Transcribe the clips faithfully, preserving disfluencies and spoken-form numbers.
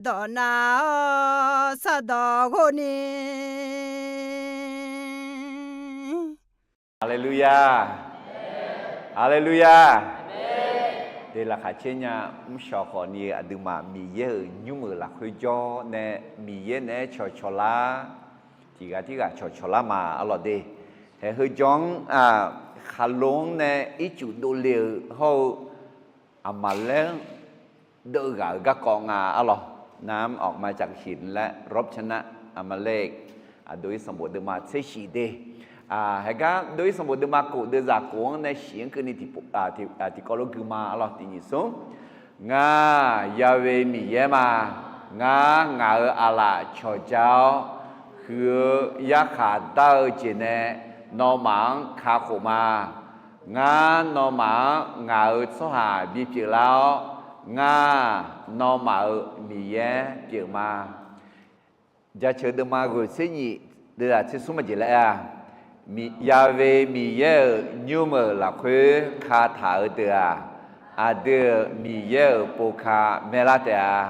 dawq nav-awr sardawq ghov ni. Haleluya. Haleluya. Te laqkhaq caer nya, mrshawq khawf ni-eu aqduimaf Miqyaer-euq nymr-euq lafkhoer jawr nae, Miqyaer naeq-aer cawqcawq lar, tiqghaq tirghaq cawqcawq lar ma arlawq de. Haeq heu jawr-anr, khaqlo-anr nae ircuf dovle-euq hawr-eu, Aqmaqlaer-anr deuv ghaq-euq garkawv nga arlawq. Nar-anr ออกมาจากหิน laer รบชนะ Amalek. Aqdui sanqbof deuvma tser shif de. Haeq gar dui sanqbof deuvma kof deuvzaq kof-anr nae shif-anr keuvni tiqkawv lof gui ma arlawq. Tiq nyiq smr. Ngar Yahweh Miqyaer ma. Ngar ngaq-euq aqlaf cawqja-awr, huiq-eu yarkhaq dar-eu jeq nae nawmaf-anr kakhof ma. Ngar nawmaf-anr ngaq-euq tsawrhaq bipyeuf lar-awr, ngar nawmaf-euq Miqyaer pyeuf ma. Jaceuq deuvma ghoeq tser nyif deuvzaq tser smr aqjeq laer-a, Yahweh Miqyaer-euq nymr-euq lafkhoer kataq-eu deuq-aq, aqdui-euq Miqyaer-euq povka maerlar taef-a.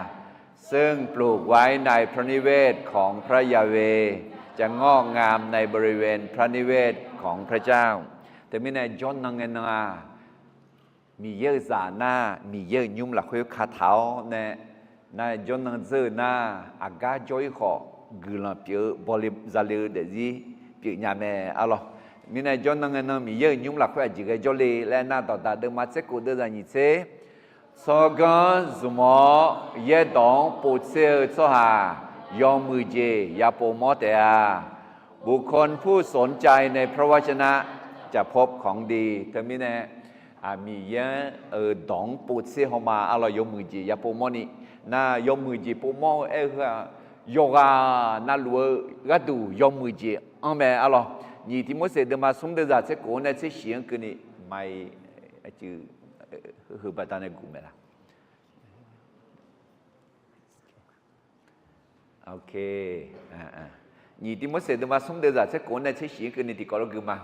ซึ่งปลูกไว้ในพระนิเวศของพระยาเวห์ จะงอกงามในบริเวณพระนิเวศของพระเจ้า Teumirnae jawrnan ngae nan-aq, Miqyaer-euq zaq nar, Miqyaer-euq nymr lafkhoer kataq-awr nae, nar jawrnan dzeur-eu nar, aqgar jawr-ir khawf guiqlanq pyeuf-eu bawle zale-eu daefzir pyeufnya mae arlawq. Mirnae jawrnan ngae nan Miqyaer-euq nymr lafkhoer aqjeq ghae jawrle laer nar, Dawqdaq deuvma tser kof deuvzaq nyiq tser. Tsawrganr zmq-awr yaerdawq-anr povtser-eu tsawrhaq yawmuiq jeq yapov mawr taef-a. บุคคลผู้สนใจในพระวจนะจะพบของดี Teumirnae, Miqyaer-euq dawq-anr povtser hawma arlawq yawmuiq jeq yapov mawrni, nar yawmuiq jeq pov mawr-eu aer-eu heu-aq, yawqghaq navluf-eu gharduq yawmuiq jeq anr mae arlawq. Nyiq Tiqmorseq deuvma smr deuvzaq tser kof-anr nae tser shif-anr keuvni, mai, aqcuiv, heu baqda nae guf mae la. Nyiq Tiqmorseq deuvma smr deuvzaq tser kof-anr nae tser shif-anr keuvni tiqkawv lof gui ma.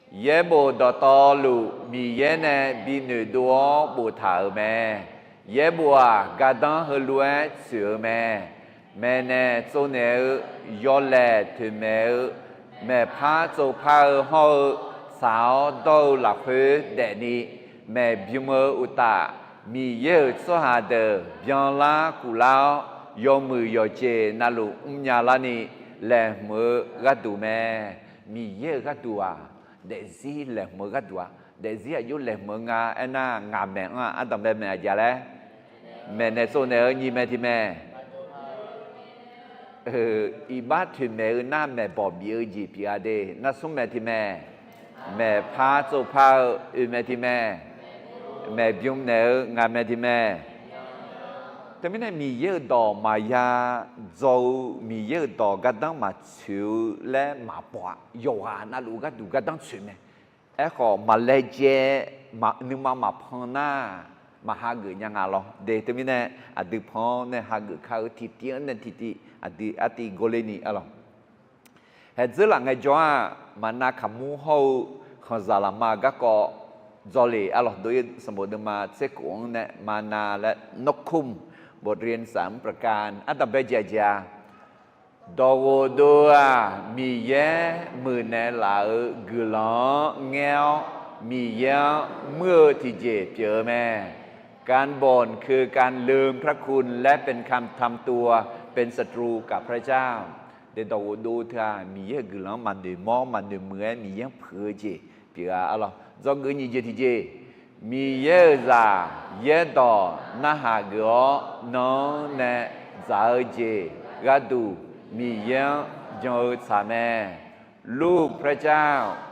Yaerbof dawqtawvluf Miqyaer nae binoeq dov-awr boftaq-euq mae. Yaerbof-aq, gardanr heulof-aer tsoeq-eu mae. Maeqnaeq tsovnaeq-eu, yawlaeq toeqmaeq-eu, maeqpar tsovpar-eu hawr-eu, tsaq-awr dawr-eu lafkhoer daefni, maeqbym-eu uqtaf, Miqyaer-euq tsawrhaq deuq byanlar kuflar-awr, yawmuiq yawqjeq navluf mrnya larni laeqhmq-eu gharduq mae. Miqyaer-euq gharduq-aq, daefzir laeqhmq-eu gharduq-a. Daefzir aqjox laeqhmq-eu nga aernar, ngaq maeq-anr-aq ardanqbae maeq aqjeq laer, maeqnaeq tsovnaeq-eu nyiq maeq tiq maeq, iqbax toeqmaeq-eu nar maeqbawq bif-eu jeq pyeuf-a de. Nar smr maeq tiq maeq, maeqpar tsovpar-eu oeq maeq tiq maeq, maeqbym naeq-eu ngaq maeq tiq maeq. Teumirnae Miqyaer-euq dawq maqya dzaw-eu, Miqyaer-euq dawq gardanr maqtsoeq-eu laer maqbaw-aq, yawqghaq navluf gharduq gardanr tsoeq mae. Aerkhawf, maqlaejae, nuima maqpan nar, maqhageuf nya nga lawr de. Teumirnae, aqdui pan-awr nae hageuf kar-eu tiqtiv-anr nae tiqtiv aqdui artiv gawrler ni arlawq. Haeqdzeur laf ngaejawr-aq, maqnav kaqmur hawr-eu khanqzaq laqma-eu garkawv dzawle arlawq. Dov-ir sanqbof deuvma tser kof-anr nae maqnav laer นกขุ่ม บทเรียนสามประการ ardanqbae jeq aqjeq-a. Dawqghof dov-aq, Miqyaer muiqnaeq laf-euq guiqlanq-anr ngaer-awr, Miqyaer-anr muir-eu tiqjeq pyeuf-eu mae. การบ่นคือการลืมพระคุณ และเป็นการทำตัวเป็นศัตรูกับพระเจ้า Dawqghof dov teu-aq, Miqyaer-euq guiqlanq-anr maqnoeq mawr maqnoeq muiq-aer Miqyaer-anr puiq-eu jeq pyeuf-a arlawq. Dzawgeuf nyiq jeq tiqjeq, Miqyaer-euq zaq yaerdawq narhaq geuf-awr nan-anr nae dzaq-eu jeq gharduq Miqyaer-anr jan-eu tsaq mae. ลูกพระเจ้า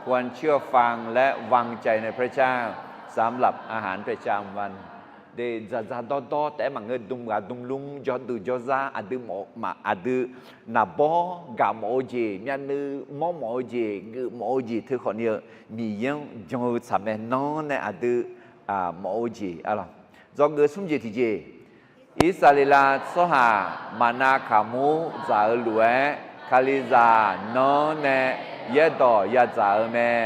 ควรเชื่อฟังและวางใจในพระเจ้าสำหรับอาหารประจำวัน Dzaqdzaq dawrdawr taef-aer maqngeur, dm ghaq dm lmr, jawrduq jawrzar, aqdui mawf-eu maq, aqdui naqbawr gaq mawf-eu jeq, myavnuiv mawr mawf-eu jeq, geuf mawf-eu jeq teu khawfni-eu Miqyaer-anr jan-eu tsaq mae. Nan-anr nae aqdui mawf-eu jeq arlawq. Dzawgeuf smr jeq tiqjeq, Irsaqleqlav tsawrhaq maqnav kaqmur dzaq-eu lof-aer, Kalizaq nan-anr nae yaerdawq yadzaq-eu mae.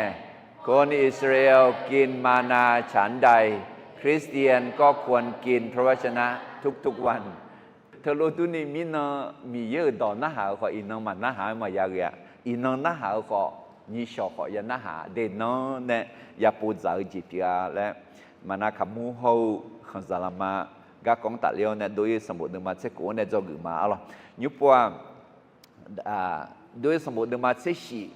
คนอิสราเอลกินมานาฉันใด คริสเตียนก็ควรกินพระวจนะทุกๆวัน Teulof durni mirnan Miqyaer-euq dawq narhaq-eu khawf, iqnan maqnarhaq-aer maqya ghae-a. Iqnan narhaq-eu khawf, nyiqshawq khawf ya narhaq, deqnan nae ya povdzaq-eu jeq pyeuf-a laer, maqnav kaqmur hawr-eu khanqzaq lafma garkawv-anr tafler-awr nae, Dov-ir sanqbof deuvma tser khof-anr nae dzawgeuf ma arlawq. Nymrpov-aq, Dov-ir sanqbof deuvma tser shif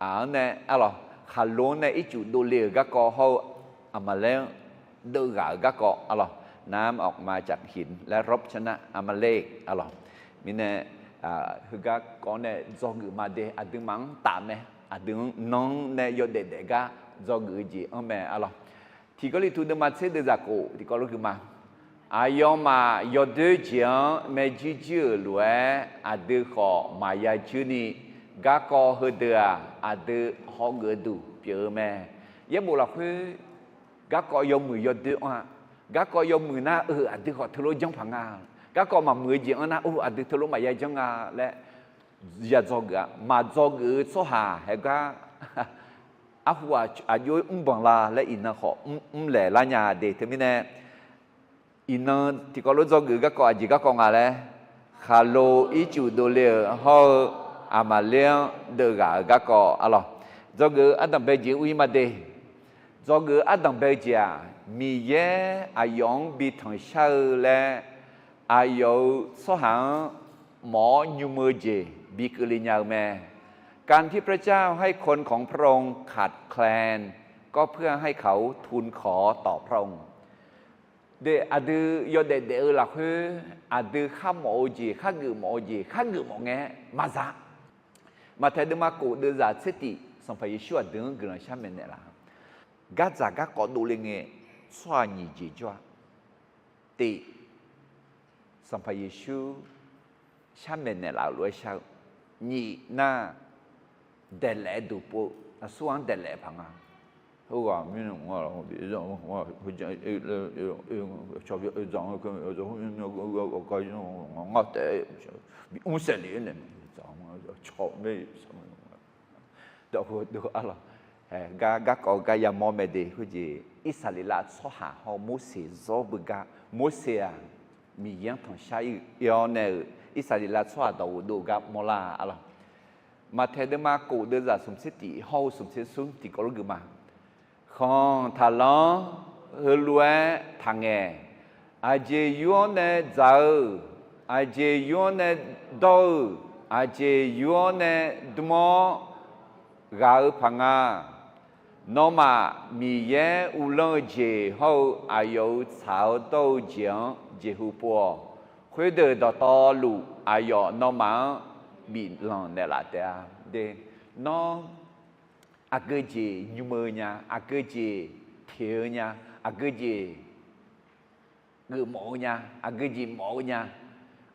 aq-anr nae arlawq, khaqlo-anr nae ircuf dovle-euq garkawv hawr-eu, Aqmaqlaer-anr deuvghaq-euq garkawv arlawq, นำออกมาจากหิน และรบชนะ อามาเลก arlawq. Mirnae, heugar kawv-anr nae dzawgeuf ma de, aqduimaf-anr taf mae, aqdui-anr nanr nae yawdaef daef gar dzawgeuf-eu jeq-anr mae arlawq. Tiq Gawrliqtu deuvma tser deuvzaq khof tiqkawv lof gui ma. Aqyawfmaf yawdoer jeq-anr maerjuir juir-euq lof-aer, aqdui khawf maqya juir ni, garkawv heudeuq-aq, aqdui hawgeuf-eu duq pyeuf-eu mae. Yaerbof lafkhoer, garkawv yawmuiq yawdoer anr-a. Garkawv yawmuiq nar-eu aqdui khawf teulof janr paq nga. Garkawv maqmuiq-eu jeq anr nar-eu aqdui teulof maqya janr nga laer ya dzawgeuf-a. Maqdzawgeuf-eu tsawrhaq haegar arhu aqjox-aer mrbanq la laer iqnan khawf mrlaeq lar nya de. Teumirnae, iqnan tiqkawv lof dzawgeuf garkawv aqjeq garkawv nga laer, khaqlo ircuf dovle-euq hawr-eu, Aqmaqlaer-anr deuvghaq-euq garkawv arlawq. Dzawgeuf-eu ardanq bae-eu jeq-anr ur-ir ma de. Dzawgeuf-eu ardanq bae-eu jeq-aq, Miqyaer aqyawf-anr bi tanqshar-eu laer, aqyawf-euq tsawrhaq-anr mawf-awr nymr-eu jeq bi keuvle nya-eu mae. การที่พระเจ้าให้คนของพระองค์ขาดแคลน ก็เพื่อให้เขาทูลขอต่อพระองค์ De, aqdui yawdaef daef-eu lafkhoer, aqdui khar mawf-eu jeq, khar geufmawf-eu jeq, khar geufmawf ngae-aer maqza. Maqtaeq deuvma khof deuvzaq tser tif, Sanqpaq Yeqsur aqdui-anr guiqlanq shar maeqnaeq laf-a. Gardzaq garkawv dovle ngae, tsawrhaq nyiq jeq jawr-a. Tif, Sanqpaq Yeqsur shar maeqnaeq laf-euq lof-aer shar-eu. Nyiq nar, daeqlaef-aer duq pov-eu, aqsur ghaq-anr daeqlaef paq nga. Heughaq mirnae ngar-awq, ngar taef, bi mr saef le-aer nae, dawqdov arlawq, gar garkawv gar yamawr mae de. Khoerjeq Irsaqleqlav tsawrhaq hawr-eu Morseq zawr beugar, Morseq-aq, Miqyaer-anr tanqshar ir-awr nae-euq Irsaqleqlav tsawrhaq dawqghof dov gar mawrlar arlawq. Maqtaeq deuvma khof deuvzaq smq tser tif hawr-eu smq tser smr tiqkawv lof gui ma. Khanq taqlanr heulof-aer taqngaeq. Aqjeq yur-anr nae dzaq-eu, aqjeq yur-anr nae dawr-eu, aqjeq yur-anr nae dmr-awr ghaq-eu paq nga. Nawmaf Miqyaer uvlanr-eu jeq hawr-eu aqyawf-euq tsaq-awr dawr-eu jeq-anr jeqhu pov-awq. Khoerdeuq dawqtawvluf aqyawf nawmaf-anr biflanq naeqlaf taef-a. De, nawr aqgeu jeq nymr-eu nya, aqgeu jeq teq-eu nya, aqgeu jeq geufmawf-eu nya, aqgeu jeq mawf-eu nya,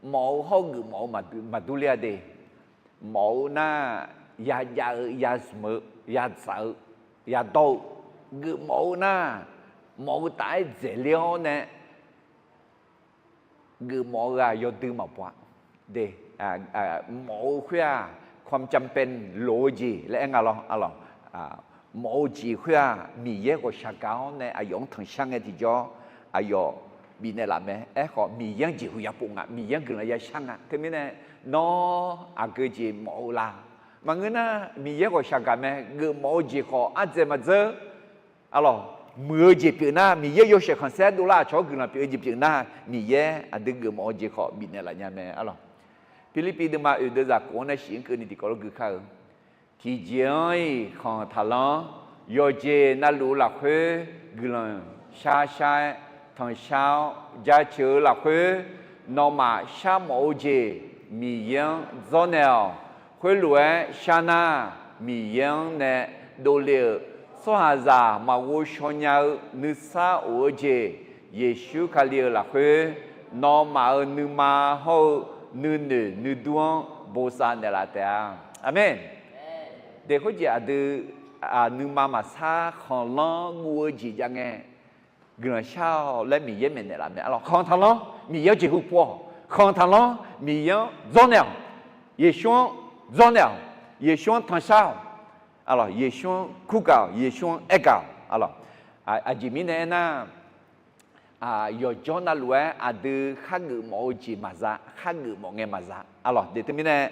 mawf-eu hawr-eu geufmawf-eu maqdur ler-a de. Mawf-eu nar, yajav-eu, yazmq-eu, yadzaq-eu, yadawr-eu, geufmawf-eu nar, mawf-eu taf-aer dzaeqler-awr nae, geufmawf-eu ghaq yawdui maqbaw-a. De, mawf-eu khoer-aq, ความจำเป็น loq-eu jeq laer aer nga lawr arlawq. Mawf-eu jeq khoer-aq, Miqyaer ghawqshaq gaq-awr nae aqyawf-anr tanqshar ngae tiqjawr, aqyawf bifnaeq laf mae. Aerkhawf Miqyaer-anr jeqhu yapov nga, Miqyaer-anr guiqlanq yashar nga. Teumirnae, nawr aqgeu jeq mawf-eu la? Maqngeur nar, Miqyaer ghawqshaq gaq mae. Geufmawf-eu jeq khawf ardzaeq maqdzeur arlawq. Muiq-eu jeq pyeuf nar, Miqyaer yawshaef khanqsaer dovlar aqcawq-anr guiqlanq pyeuf-eu jeq pyeuf nar, Miqyaer aqdui geufmawf-eu jeq khawf bifnaeq laf nya mae arlawq. Pirlirpiv deuvma oeq deuvzaq khof-anr nae shif-anr keuvni tiqkawv lof gui kar-eu, tiqjeq-anr-iq khanq taqlanr, yawqjeq navluf-eu lafkhoer guiqlanq shar shar-aer tanqshar-awr jaceuq-eu lafkhoer, nawmaf sharmawf-eu jeq Miqyaer-anr dzawrnaeq-awq. Khoerlof-aer shar nar, Miqyaer-anr nae dovle-euq tsawrhaqzaq maqghov shaw nya-eu nuisar of-eu jeq, Yeqsur Kali-euq lafkhoer nawmaf-euq nuima hawr-eu nuinoeq nuidur-anr bosav naeqlaf taef-a. Aqmeq. De, khoerjeq aqdui nuima maqsar khanqlanr guv-eu jeq jav ngae, guiqlanq shar-awq laer Miqyaer maeqnaeq laf mae arlawq. Khanq taqlanr, Miqyaer-anr jeqhu pov-awq. Khanq taqlanr, Miqyaer-anr dzawrnaeq-awq. Yeqsur-anr dzawrnaeq-awq. Yeqsur-anr tanqshar-awq. Arlawq, Yeqsur-anr kurgaq-awq. Yeqsur-anr aergaq-awq arlawq. Aqjeq mirnae aernar, yawqjawr navluf-aer aqdui khargeuf mawf-eu jeq maqza, khargeuf mawf ngae maqza. Arlawq, de teumirnae,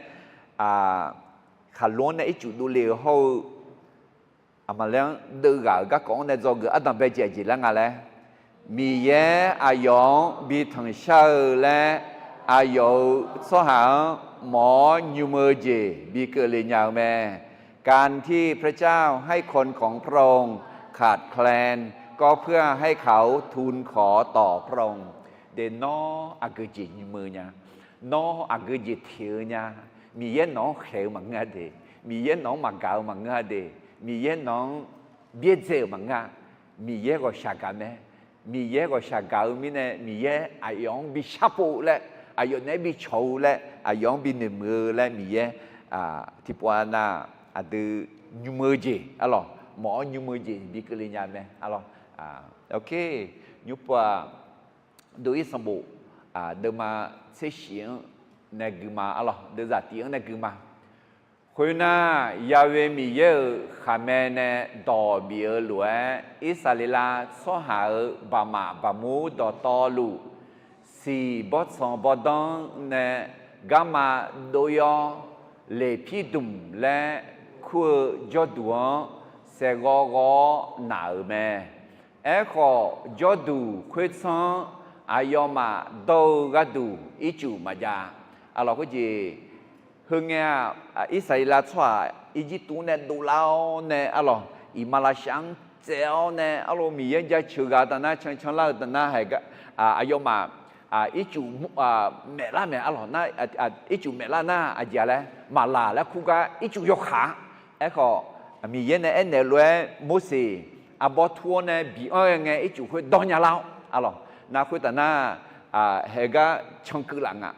khaqlo-anr nae ircuf dovle-eu hawr-eu, aqmaqler-anr deuvghaq-euq garkawv-anr nae dzawgeuf ardanq bae jeq aqjeq laer nga laer, Miqyaer aqyawf-anr bi tanqshar-eu laer, aqyawf-euq tsawrhaq-anr mawf-awr nymr-eu jeq bi keuvle nya-eu mae. การที่พระเจ้าให้คนของพระองค์ขาดแคลน ก็เพื่อให้เขาทูลขอต่อพระองค์ De, nawr aqgeu jeq nymr-eu nya. Nawr aqgeu jeq teq-eu nya. Miqyaer nawq-anr khaeq-eu maqngeur-a de. Miqyaer nawq-anr maqgaq-eu maqngeur-a de. Miqyaer nawq-anr byaerdzae-euq maqngeur-a. Miqyaer ghawqshaq gaq mae. Miqyaer ghawqshaq gaq-eu mirnae, Miqyaer aqyawf-anr bi sharpov laer, aqyawf naeq-aer bi cawq-eu laer, aqyawf-anr bi noeqmuiq-eu laer Miqyaer tiqpov-a nar, aqdui nymr-eu jeq arlawq, mawf-awr nymr-eu jeq bi keuvle nya mae arlawq. Nymr pov-aq, dov-ir sanqbof deuvma tser shif-anr nae guima arlawq, deuvzaq tif-anr nae guima. Khoernar, Ya'we Miqyaer-euq khaqmae nae dawq bif-eu lof-aer, Irsaqleqlav tsawrhaq-euq baqmaf baqmur dawqtawvluf, siq bawrtsanq bawrdanr nae garma dov-ir-awr, Leqpirdmq laer kur-eu jawrduq-anr saeqghawv ghawv-awr naq-euq mae. Aerkhawf, jawrduq khoertsanr-anr aqyawfmaf dawr-eu gharduq ircuf maqjav. Arlawq, khoerjeq heungae-aq, Irsaqleqlav tsawrhaq Irjirtuv-anr nae dovlar-awr nae arlawq, iqmalavshav-anr tsaev-awr nae arlawq, Miqyaer jaceuq ghaq taf nar, cancan lar-eu taf nar, aqyawfmaf ircuf maeflar mae arlawq nar, ircuf maeflar nar aqjeq-a laer maqlaq laer kur gar ircuf yawkaq-a. Aerkhawf, Miqyaer nae aernaeq-eu lof-aer Morseq arbawr tur-awr nae biq-anr ghae ngae ircuf khoer dawr nya lar-awr arlawq, nar khoertaf nar, haegar cankeuv laf nga.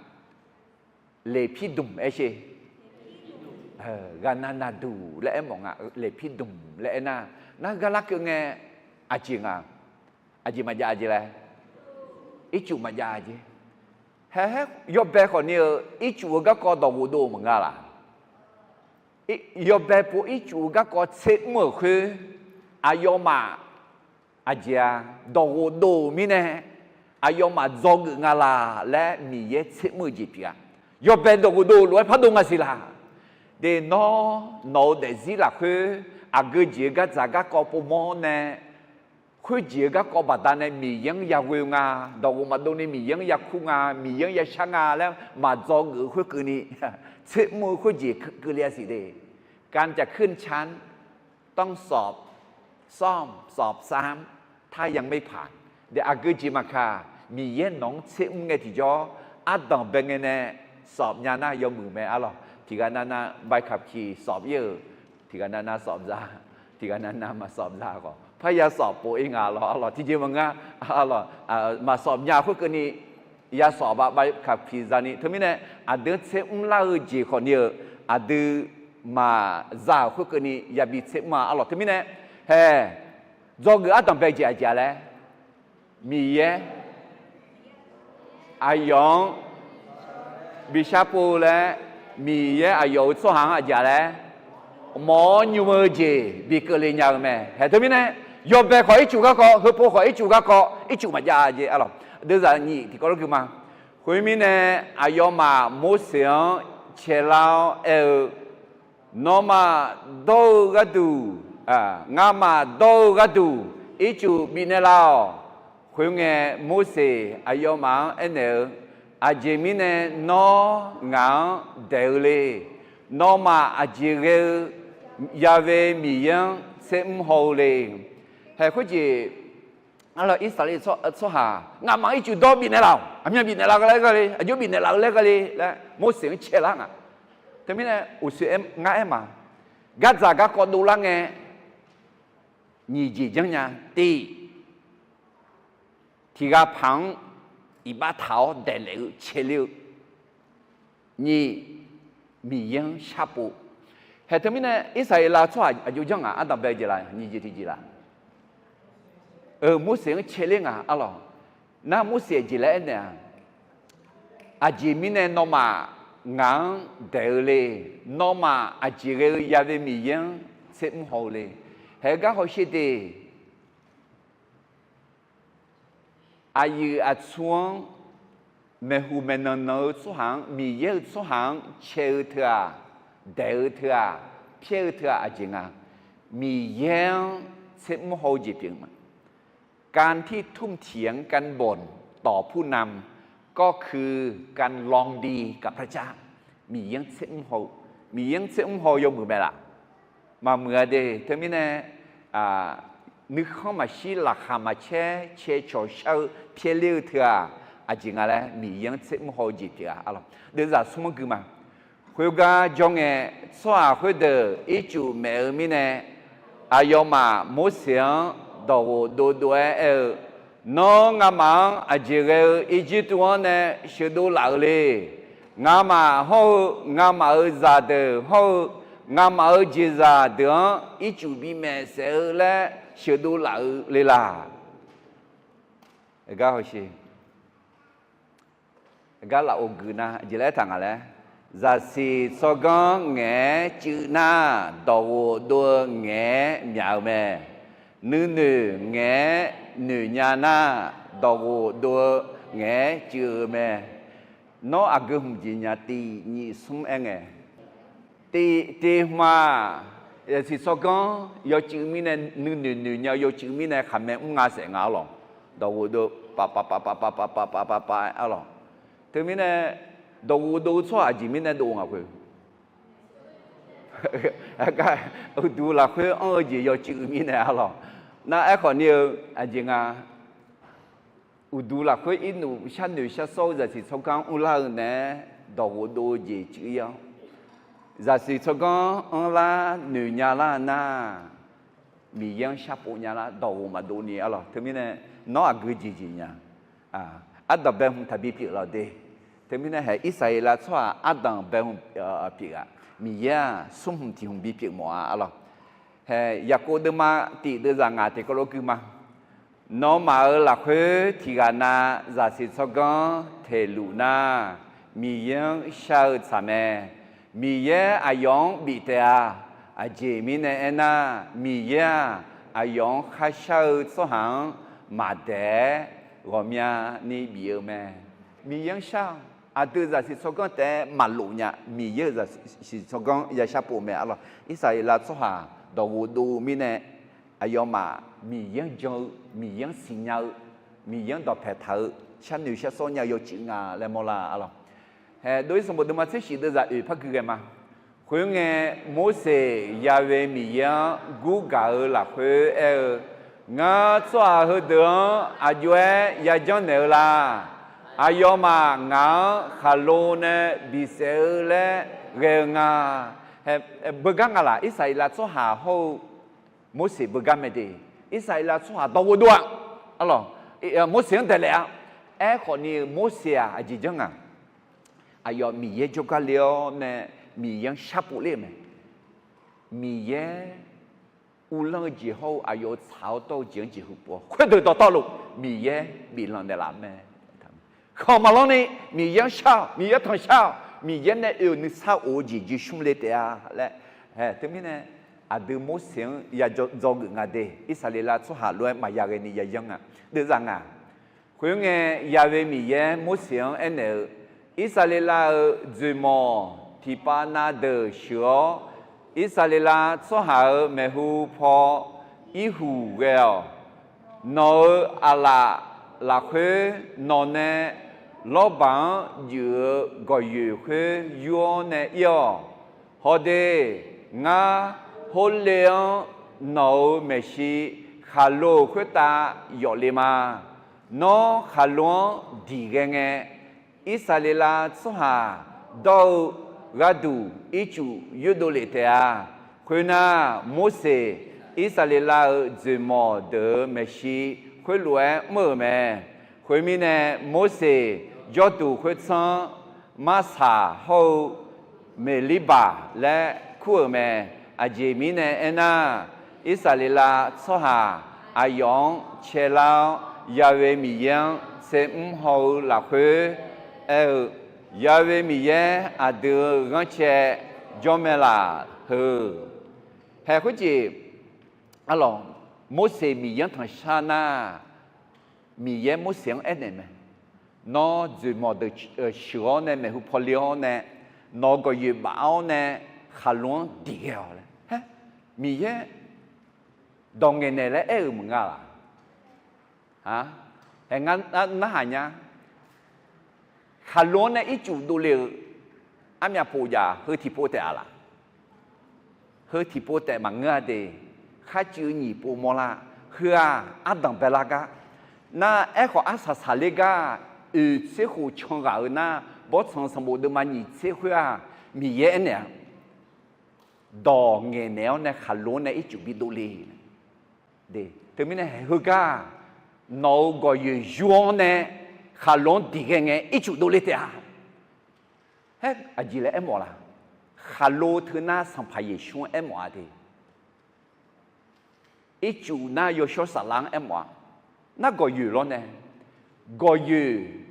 Leqpirdmq aer sher. Ghaqnav naqduq laer aermawf nga. Leqpirdmq laer aernar, nar gar larkeuv ngae aqjeq nga. Aqjeq maqjav jeq laer, ircuf maqjav jeq. Haehaer yawbae khawfni-eu ircuf-eu garkawv dawqghof dov-eu maqnga laq? Yawbae pov ircuf-eu garkawv tser mr-euq khoer, aqyawfmaf aqjeq-a, dawqghof dov-euq mirnae aqyawfmaf dzawgeuf nga laq laer Miqyaer tser mr-eu jeq pyeuf-a. Yawbae dawqghof dov-eu lof-aer pardov nga siq laq? De, nawr nawq-eu daefzir lafkhoer aqgeu jeq-eu gardzaq garkawv povmawr nae, khoerjeq-eu garkawv baqdanae Miqyaer-anr yaghoe-eu nga, dawqghof maqdov ni Miqyaer-anr yakur nga, Miqyaer-anr yashar nga laer maqdzawgeuf-eu khoerkeuvni, tser mr-eu khoerjeq keuvle-a siq de. การจะขึ้นชั้น ต้องสอบ ซ่อม สอบซ้ำ ถ้ายังไม่ผ่าน De, aqgeu jeq maqkaq, Miqyaer nawq-anr tser mr ngae tiqjawr, ardanq bae ngae nae สอบ nya nar yawmuiq mae arlawq. Tiqghaq navnav ใบขับขี่ สอบ ir-euq, tiqghaq navnav สอบ za, tiqghaq navnav maq สอบ za khawf, parya สอบ pov-ir nga lawr arlawq. Tiqjeq maqngeur, arlawq, maq สอบ nya khoerkeuvni ya สอบ ba ใบขับขี่ zani. Teumirnae aqdui-anr tser mr lar-eu jeq khawfni-eu, aqdui maq za-euq khoerkeuvni yabi tser mr-a arlawq. Teumirnae hae, dzawgeuf ardanq bae jeq aqjeq-a laer, Miqyaer aqyawf-anr bi sharpov laer, Miqyaer aqyawf-euq tsawrhaq-anr aqjeq-a laer mawf-awr nymr-eu jeq bi keuvle nya-eu mae. Hae, teumirnae yawbae khawf ircuf garkawv, heupov khawf ircuf garkawv, ircuf maqjav jeq arlawq. Deuvzaq nyiq tiqkawv lor gui ma. Khoermirnae, aqyawfmaf Morseq-anr caelar-awr aer-eu, Nawmaf dawr-eu gharduq, ngamaf dawr-eu gharduq ircuf bifnaeq laf-awq. Khoerngae, Morseq aqyawfmaf-anr aernaeq-eu, Aqjeq mirnae nawr ngaq-anr daeq-eu le. Nawmaf aqjeq ghae-eu Ya'we Miqyaer-anr tser mr haw-eu le. Hae, khoerjeq arlawq, Irsaqleqlav tsawrhaq ngamaf ircuf dawr bifnaeq laf-awq. Aqmyan bifnaeq laf-eu laer gharle, aqjox bifnaeq laf-eu laer gharle laer Morseq-anr caelar nga. Teumirnae uqshoe ngar aer ma, gardzaq garkawv dovlar ngae nyiq jeq janrnya. Tiq, tiq ghaq paq-anr iqbax taq-awr daeqlaef-eu caeler-eu. Nyiq, Miqyaer-anr sharpov. Hae, teumirnae Irsaqleqlav tsawrhaq aqjox janr ngaq ardanq bae jeq laf, nyiq jeq tiqjeq laf? Eu, Morseq-anr caeler nga arlawq. Nar Morseq aqjeq laer aernaeq-a? Aqjeq mirnae nawmaf ngaq-anr daeq-eu le. Nawmaf aqjeq ghae-eu Ya'we Miqyaer-anr tser mr haw-eu le. Hae, gar hawsher de. Aqyuif aqtsu-anr maeqhu maeqnan nan-eu tsawrhaq-anr, Miqyaer-euq tsawrhaq-anr cae-eu teu-aq, daeq-eu teu-aq, pyaer-eu teu-aq aqjeq nga. Miqyaer-anr tsermr haw-eu jeq pyeuf ma. การที่ทุ่มเทกันบ่นต่อผู้นำก็คือการลองดีกับพระเจ้า Miqyaer-anr tsermr haw-eu, Miqyaer-anr tsermr haw-eu yawmuiq mae laf. Maqmuiq-a de. Teumirnae nuikhanr maqshir, laqkhaq maqcaer, cae cawq shar-eu pyaerler-eu teu-aq, aqjeq nga laer Miqyaer-anr tsermr haw-eu jeq pyeuf-a. Deuvzaq smr-anr gui ma. Khoergar jawr ngae, tsawrhaq khoerdeuq ircuf maef-eu mirnae, aqyawfmaf Morseq-anr dawqghof dovdov-aer aer-eu, Nawr ngamaf-anr aqjeq ghae-eu Irjirtuv-anr nae sheuqdov laf-eu le. Ngamaf hawr-eu, ngamaf-euq zaqdeuq hawr-eu, ngamaf-euq jeqzaq deuq-anr ircuf bimaeq saef-eu laer sheuqdov laf-eu le laq? Gar hawshe. Gar lafov gui nar, aqjeq laer aertaq nga laer, zaqsiq tsawrganr ngaeq-aer cuiv nar, dawqghof dov-eu ngaeq-aer myaq-eu mae. Nuinoeq ngaeq-aer noeq nya nar, dawqghof dov-eu ngaeq-aer cuiv-eu mae. Nawr aqgeu hmq jeq nya tiq nyiq smr aer ngae, tiq tiq hmq-aq, zaqsiq tsawrganr yawcuiv mirnae nuinoeq noeq nya-eu yawcuiv mirnae khaqmae mr nga saef nga-ar lawq. Dawqghof dov pav pav pav pav pav pav pav pav pav pav-aer-ar lawq. Teumirnae dawqghof dov-eu tsawrhaq aqjeq mirnae dov nga khoer, uqduq lafkhoer anr-eu jeq yawcuiv mirnae-ar lawq. Nar aerkhawf ni-eu aqjeq nga. Uqduq lafkhoer irnuf sharnoeq sharsawr-eu zaqsiq tsawrganr mrlar-eu naeq-aer dawqghof dov-eu jeq cuiv-ir-anr, zaqsiq tsawrganr anrlar noeq nya lar nar, Miqyaer-anr sharpov nya lar dawqghof maqdov ni-ar lawq. Teumirnae nawr aqgeu jeq jeq nya. Ardanq bae hmq taqbi pyeuf lawq de. Teumirnae hae Irsaqleqlav tsawrhaq ardanq bae hmq pyeuf-aq, Miqyaer-aq smr hmq tiq hmq bi pyeuf mawf-a-ar lawq. Hae Yaqkov deuvma tiq deuvzaq ngaq tiqkawv lof gui ma. Nawmaf-euq lafkhoer tiqghaq nav zaqsiq tsawrganr teqluf nar, Miqyaer-anr shar-eu tsaq mae. Miqyaer aqyawf-anr bif taef-a. Aqjeq mirnae aernar, Miqyaer-aq, aqyawf-anr kharshar-eu tsawrhaq-anr maqdaeq-aer ghawqmyani bif-eu mae. Miqyaer-anr shar-awq. Aqdui zaqsiq tsawrganr taef-aer maqlof nya. Miqyaer-euq zaqsiq tsawrganr ya sharpov mae-ar lawq. Irsaqleqlav tsawrhaq dawqghof dov-eu mirnae, aqyawfmaf Miqyaer-anr jan-eu, Miqyaer-anr siqnya-eu, Miqyaer-anr dawqpaeq taq-eu, sharnoeq sharsawr nya-eu yawcuiv nga laer mawrlar-ar lawq. Hae dov-ir sanqbof deuvma tser shif deuvzaq oeq par gui ghae ma. Khoerngae, Morseq Ya'we Miqyaer-anr gurgaq-eu lafkhoer aer-eu, Ngar tsawrhaq heudeuq-anr aqjox-aer yajanr naeq-eu la? Aqyawfmaf ngaq-anr khaqlo nae bisaef-eu laer ghae-eu nga. Beugar nga laq? Irsaqleqlav tsawrhaq hawr-eu Morseq beugar mae de. Irsaqleqlav tsawrhaq dawqghof dov-a, ar lawq, Morseq-anr daeqlaef-a. Aerkhawf ni-eu Morseq-aq aqjeq janr nga. Aqyawf Miqyaer jawrgar le-awr nae Miqyaer-anr sharpov ler-eu mae. Miqyaer uvlanr-eu jeq hawr-eu aqyawf-euq tsaq-awr dawr-eu jeq-anr jeqhu pov-awr khoerdeuq dawqtawvluf Miqyaer biflanq naeqlaf mae. Khanq maqlanr ni Miqyaer-anr shar-awq, Miqyaer-anr tanqshar-awq, Miqyaer nae oe-euq nuisar of-eu jeq jeqsmr le taef-a laer. Hae teumirnae aqdui Morseq-anr ya dzawgeuf nga de. Irsaqleqlav tsawrhaq lof-aer maqya ghae ni yayanr nga. Deuvzaq nga. Khoerngae, Ya'we Miqyaer Morseq-anr aernaeq-eu, Irsaqleqlav-euq dzoeqmawq tiqpav na deuq sheuq-awr, Irsaqleqlav tsawrhaq-euq maeqhu paw irhuq ghae-awq. Nawq-euq aqlaf lafkhoer nawq nae lawrbaq-anr juif-eu gawqyoeq khoer yur-awr nae ir-awq. Hawde, ngar Horlev-anr nawq-euq maeqshi khaqlo-euq khoertav yawf le ma. Nawr khaqlo-anr diq ghae ngae, Irsaqleqlav tsawrhaq dawr-eu gharduq ircuf yurdov lef taef-a. Khoernar, Morseq Irsaqleqlav-euq dzoeqmawq deuq-euq maeqshi khoerlof-aer mr-euq mae. Khoermirnae, Morseq jawrduq khoertsanr-anr Marsaq hawr-eu Meqlirbaq laer kur-euq mae. Aqjeq mirnae aernar, Irsaqleqlav tsawrhaq aqyawf-anr caelar-awr, Ya'we Miqyaer-anr tsermr haw-eu lafkhoer aer-eu, Ya'we Miqyaer aqdui-euq ghanrcae jawr mae laf heu. Hae khoerjeq, arlawq, Morseq Miqyaer-anr tanqshar nar, Miqyaer Morseq-anr aernaeq mae, nawr dzoeqmawq deuq sheuq-awr nae maeqhu paw le-awr nae, nawq-euq gawqyoeq baf-awr nae khaqlo-anr diq ghae-awq laer. Haer, Miqyaer dawq ngaeqnaeq laer aer-euq maqnga laq? Aer, narhaq nya. Khaqlo-anr nae ircuf dovle-euq armyaf pof jaf heu tiqpov taef-a laq? Heu tiqpov taef maqngeur-a de. Kharcuiv-eu nyiq pov mawrlar. Heu-aq ardanq baelar gar. Nar, aerkhawf arsaq saqler gar, oeq tser khof can ghaq-eu nar, Bawrtsanq sanqbof deuvma nyiq tser khoer-aq, Miqyaer aernaeq-a, dawq ngaeqnaeq-awr nae khaqlo-anr nae ircuf bi dovle. Teumirnae heugar, nawq-euq gawqyoeq yur-awr nae khaqlo-anr diq ghae ngae ircuf dovle taef-a. Haer, aqjeq laer aermawf laq? Khaqlo teunar Sanqpaq Yeqsur-anr aermawf-a de. Ircuf nar Yawshawr Saflar-anr aermawf-a. Nar gawqyoeq lawr nae, gawqyoeq,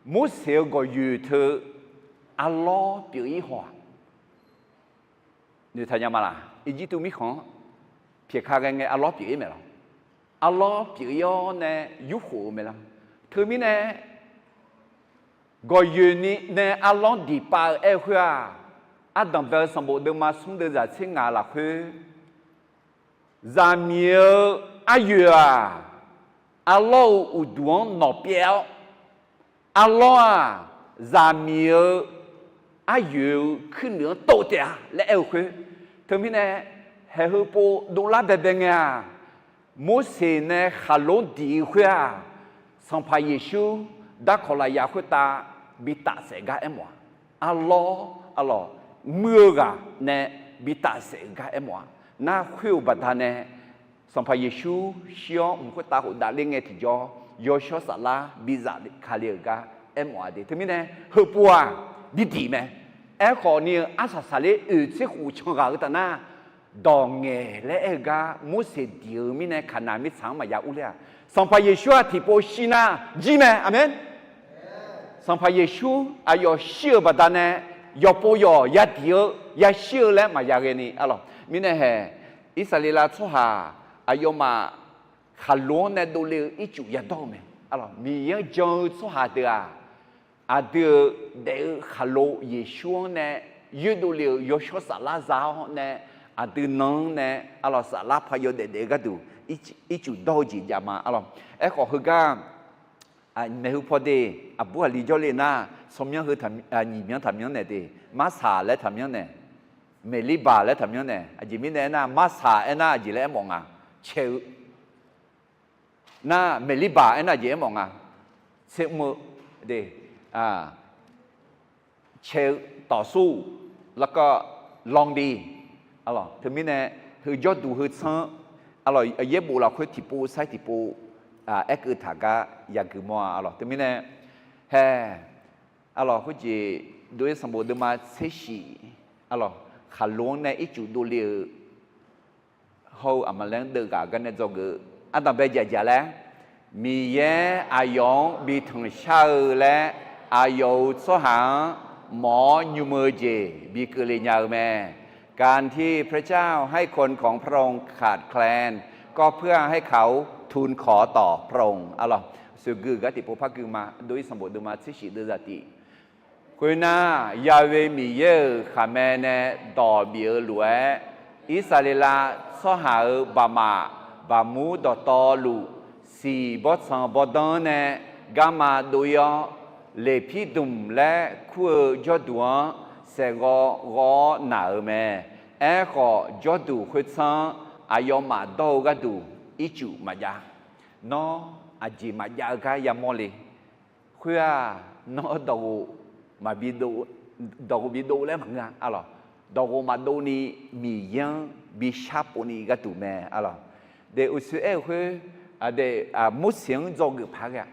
Morseq-euq gawqyoeq teu arlawr pyeuf-ir haw-aq. Noeqtaq nya ma laq? Irjirtuv mirkhanq-anr pyaeqka ghae ngae arlawr pyeuf-ir maeq lawr. Arlawr pyeuf-ir-awr nae yurkhof-eu maeq lawr. Teumirnae gawqyoeq ni nae arlawr diq pav-eu aer-eu khoer-aq, ardanq bae-eu sanqbof deuvma smr deuv zaq tser ngaq lafkhoer, zaqmiq-eu aryoeq-aq, arlawr-euq uqduq-anr nawq pyaev-awr, arlawr-aq, zaqmiq-eu aryoeq-eu kuirnuiq-anr tov taef-a laer aer-eu khoer. Teumirnae, haeq heu pov dovlar baebae ngae-aq, Morseq nae khaqlo-anr diq-eu khoer-aq, Sanqpaq Yeqsur darkawq lafyaq khoertav bi tafsaef gar aermawf-a. Arlawr, arlawq, muir-eu ghaq nae bi tafsaef-euq gar aermawf-a. Nar khoer-euq baqdanae, Sanqpaq Yeqsur shir-awr mq khoertav khofdav ler ngae tiqjawr, Yawshawr Saflar bi zafkale-euq gar aermawf-a de. Teumirnae, heupov-aq, bi diq mae. Aerkhawf ni-eu arsaq saqler oeq tser khof can ghaq-eu taf nar, dawq ngaeq laer aer-eu gar Morseq diq-eu mirnae Kaqnaq mirtsaq-anr maqya urler-aq, Sanqpaq Yeqsur-aq tiqpov shir nar jir mae. Aqmeq. Sanqpaq Yeqsur aqyawf shir-euq baqdanae, yawqpov yawq yadiq-eu yashir-eu laer maqya ghae ni, arlawq. Mirnae haeq, Irsaqleqlav tsawrhaq aqyawfmaf khaqlo-anr nae dovle-eu ircuf yadawr-eu mae. Arlawq, Miqyaer-anr jan-eu tsawrhaq deuq-aq, aqdui-euq daef-eu khaqlo Yeqsur-anr nae yoerdov le-euq Yawshawr Saflar za-awr nae, aqdui nan-anr nae, arlawq, saflar paq yawdaef daef-eu gharduq ircuf dawr-eu jeq jav ma, arlawq. Aerkhawf heugar maeqhu paw de, aqbur aqli jawrle nar, tsawrmyanr heu nyiq myanr taqmyanr naeq de, Marsaq laer taqmyanr naeq, Meqlirbaq laer taqmyanr naeq. Aqjeq mirnae aernar, Marsaq aernar aqjeq laer aermawf nga, cae-eu. Nar Meqlirbaq aernar aqjeq aermawf nga, tser mr-eu de, cae-eu, ต่อสู้ แล้วก็ ลองดี. Arlawq, teumirnae heu jawrduq heu tsanr, arlawq, yaerbof lafkhoer tiqpov sair tiqpov aerkeuv taq gar yagui mawr-a. Arlawq, teumirnae hae, arlawq, khoerjeq Doer sanqbof deuvma tser shif, arlawq, khaqlo-anr nae ircuf dovle-eu hawr-eu aqmaqlaer-anr deuvghaq gar nae dzawgeuf-eu ardanqbae jaqjaq laer, Miqyaer aqyawf-anr bi tanqshar-eu laer aqyawf-euq tsawrhaq-anr mawq-awr nymr-eu jeq bi keuvle nya-eu mae. การที่พระเจ้าให้คนของพระองค์ขาดแคลน ก็เพื่อให้เขาทูลขอต่อพระองค์ Arlawq, soeqgui-euq gar tiqpov par gui ma. Doer sanqbof deuvma tser shif deuv zaqtiq. Khoernar, Yahweh Miqyaer-euq khaqmae nae dawq bif-eu lof-aer, Irsaqleqlav tsawrhaq-euq baqmaf baqmur dawqtawvluf, siq bawrtsanq bawrdanr nae garma dov-ir-awr, Leqpirdmq laer kur-eu jawrduq-anr saeqghawv ghawv-awr naq-euq mae. Aerkhawf, jawrduq khoertsanr aqyawfmaf dawr-eu gharduq ircuf maqjav. Nawr aqjeq maqjav-eu gar yamawr le. Khoer-aq, nawr dawqghof maqbi dov, dawqghof bi dov laer maqngeur-a, arlawq. Dawqghof maqdov ni Miqyaer-anr bi sharpov ni gharduq mae, arlawq. Daef uqshoe aer-eu khoer, daef, Morseq-anr dzawgeuf paq ghae-a.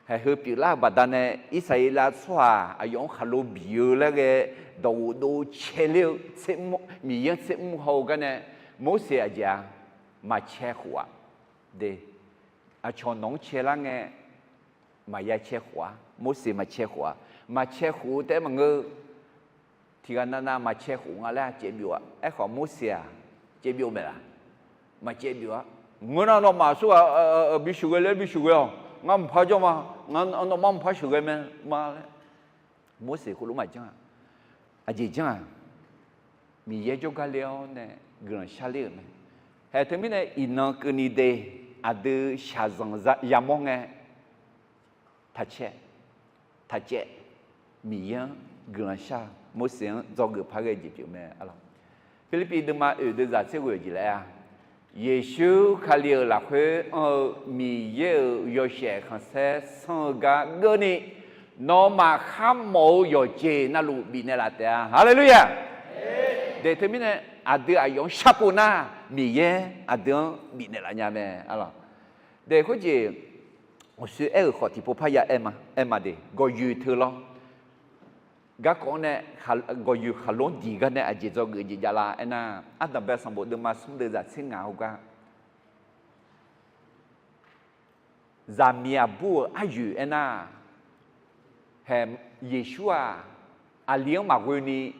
Haeq heu pyeuflar-eu baqdanae, Irsaqleqlav tsawrhaq aqyawf-anr khaqlo bif-eu laer ghae, dawqghof dov caeler-eu, Miqyaer-anr tser mr haw-eu garnae, Morseq aqjeq-aq, maqcae khof-a. De, aqcawq nawq-anr caelar ngae, maqya cae khof-a. Morseq maqcae khof-a. Maqcae khof-eu taef-aer maqngeur. Tiqghaq navnav maqcae khof nga laer caev byov-a. Aerkhawf Morseq-aq, caev byov maeq laf? Maqcaev byov-a. Ngeur nar nawmaf aqsurghaq bisheuqghae laer bisheuqghae-awq. Ngar mqpar jawr ma. Ngar nawmaf mqpar sheuqghae mae ma laer. Morseq khoerlof maqjanr-a. Aqjeq janr-aq, Miqyaer jawrgar le-awr nae guiqlanq sharler-euq mae. Haeq teumirnae iqnan keuvni de, aqdui shaqzanq yamawr ngae, taqcaev, taqcaev, Miqyaer-anr guiqlanq shar-eu Morseq-anr dzawgeuf par ghae jeq pyeuf mae. Aqlawq, Pirlirpiv deuvma oeq deuvzaq tser ghoeq jeq laer-a, Yeqsur Kali-euq lafkhoer anr-eu Miqyaer-euq yawshaef khanqsaer sanr-eu gar geurni, nawmaf kharmawf-eu yawqjeq navluf bifnaeq laf taef-a. Haleluya! Daeq teumirnae aqdui aqyawf-anr sharpov nar, Miqyaer aqdui-anr bifnaeq laf nya mae. Aqlawq, daeq khoerjeq aqsur aer-euq khawf tiqpov parya aer ma de, gawqyoeq teu lawr. Garkawv-anr nae gawqyoeq khaqlo-anr diq gar nae aqjeq dzawgeuf jeq javlar aernar, ardanqbae sanqbof deuvma smr deuvzaq tser ngaq-eu gar zaqmiq aqbur-euq aryoeq aernar, haeq, Yeqsur-aq, aqli-anr maqghoeni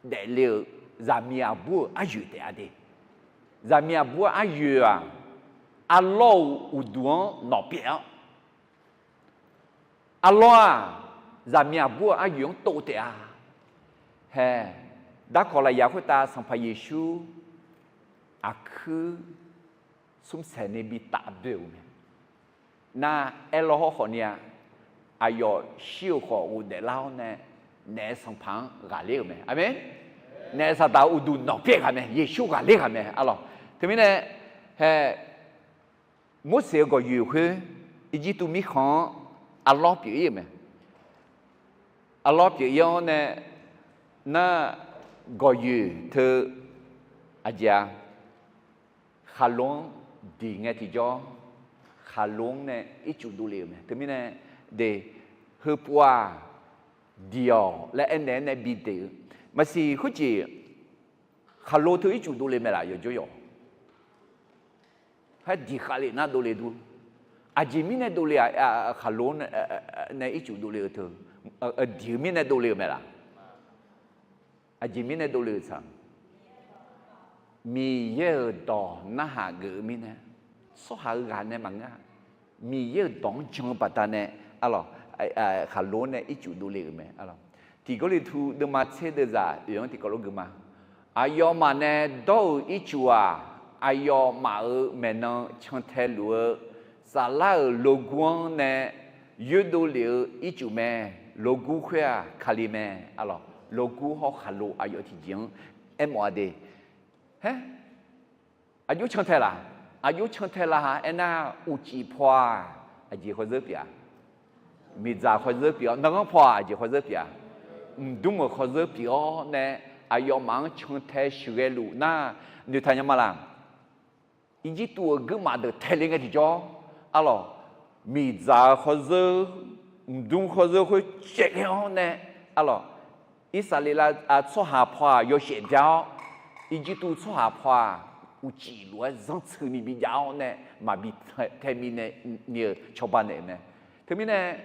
daefle-euq zaqmiq aqbur-euq aryoeq taef-a de. Zaqmiq aqbur aryoeq-aq, arlawr-euq uqduq-anr nawq pyaeq-awr, arlawr-aq, zaqmiq aqbur-euq aryoeq-anr tov taef-a. Haeq, darkawq lafyaq khoertav Sanqpaq Yeqsur aqkuir smrsaeq ni bi taf boe-euq mae. Nar, aerlawr hawrkhawf ni-a, aqyawf shir-euq khawf ghofdaef lar-awr nae, naef sanqpaq-anr ghaqler-euq mae. Aqmeq. Naef saqdaq uqduq nawq pyaeq ghaq mae. Yeqsur ghaqler ghaq mae. Aqlawq, teumirnae, haeq, Morseq-euq gawqyoeq khoer, Irjirtuv mirkhanq-anr arlawr pyeuf ir-euq mae. Arlawr pyeuf ir-awr nae, nar, gawqyoeq teu aqjeq-a, khaqlo-anr diq ngae tiqjawr, khaqlo-anr nae ircuf dovle-euq mae. Teumirnae, de, heupov-aq, diq-awq laer aernaeq-aer nae bi daeq-eu maqsiq khoerjeq, khaqlo teu ircuf dovle mae laf yawqjawr yawq. Khardiq khavlef nar dovle dur. Aqjeq mirnae dovle-aq, khaqlo nae ircuf dovle-eu teu, diq-eu mirnae dovle-euq mae laf. Aqjeq mirnae dovle-euq tsaq, Miqyaer-euq dawq narhaq geuf-eu mirnae, tsawrhaq-eu ghaq nae maqngeur-a. Miqyaer-euq dawq-anr jan-eu baqdanae, aqlawq, khaqlo nae ircuf dovle-euq mae. Aqlawq, Tiq Gawrliqtu deuvma tser deuvzaq oeq-anr tiqkawv lof gui ma. Aqyawfmaf nae dawr-euq ircuf-aq, aqyawfmaf-euq maeqnan cantae luf-eu saflar-euq logur-anr nae yoerdov lef-eu ircuf mae. Logur khoer-aq Kali mae. Aqlawq, logur hawr khaqlo aqyawf tiqjeq-anr aermawf-a de. Haer, aqjox cantae laq? Aqjox cantae laq ha aernar, uqcif paw-aq, aqjeq khawzeur pyeuf-a? Miqdzaq khawzeur pyeuf-awr, nanghanr paw-aq, aqjeq khawzeur pyeuf-a? Mqdmr-euq khawzeur pyeuf-awr nae, aqyawfmaf-anr cantae sheuqghae luf nar, noeqtaq nya ma laq? Irjirtuv-euq guirmaf deuq taeq le ngae tiqjawr, aqlawq, miqdzaq-eu khawzeur, mqdmr khawzeur khoer caevghae-awr nae, aqlawq, Irsaqleqlav tsawrhaq paw-aq yawshaef bya-awr, Irjirtuv tsawrhaq paw-aq uqcif lof-aer zanrtseuni bi jav-awr nae maqbi tae mi nae ni-euq cawba naeq-euq mae. Teumirnae,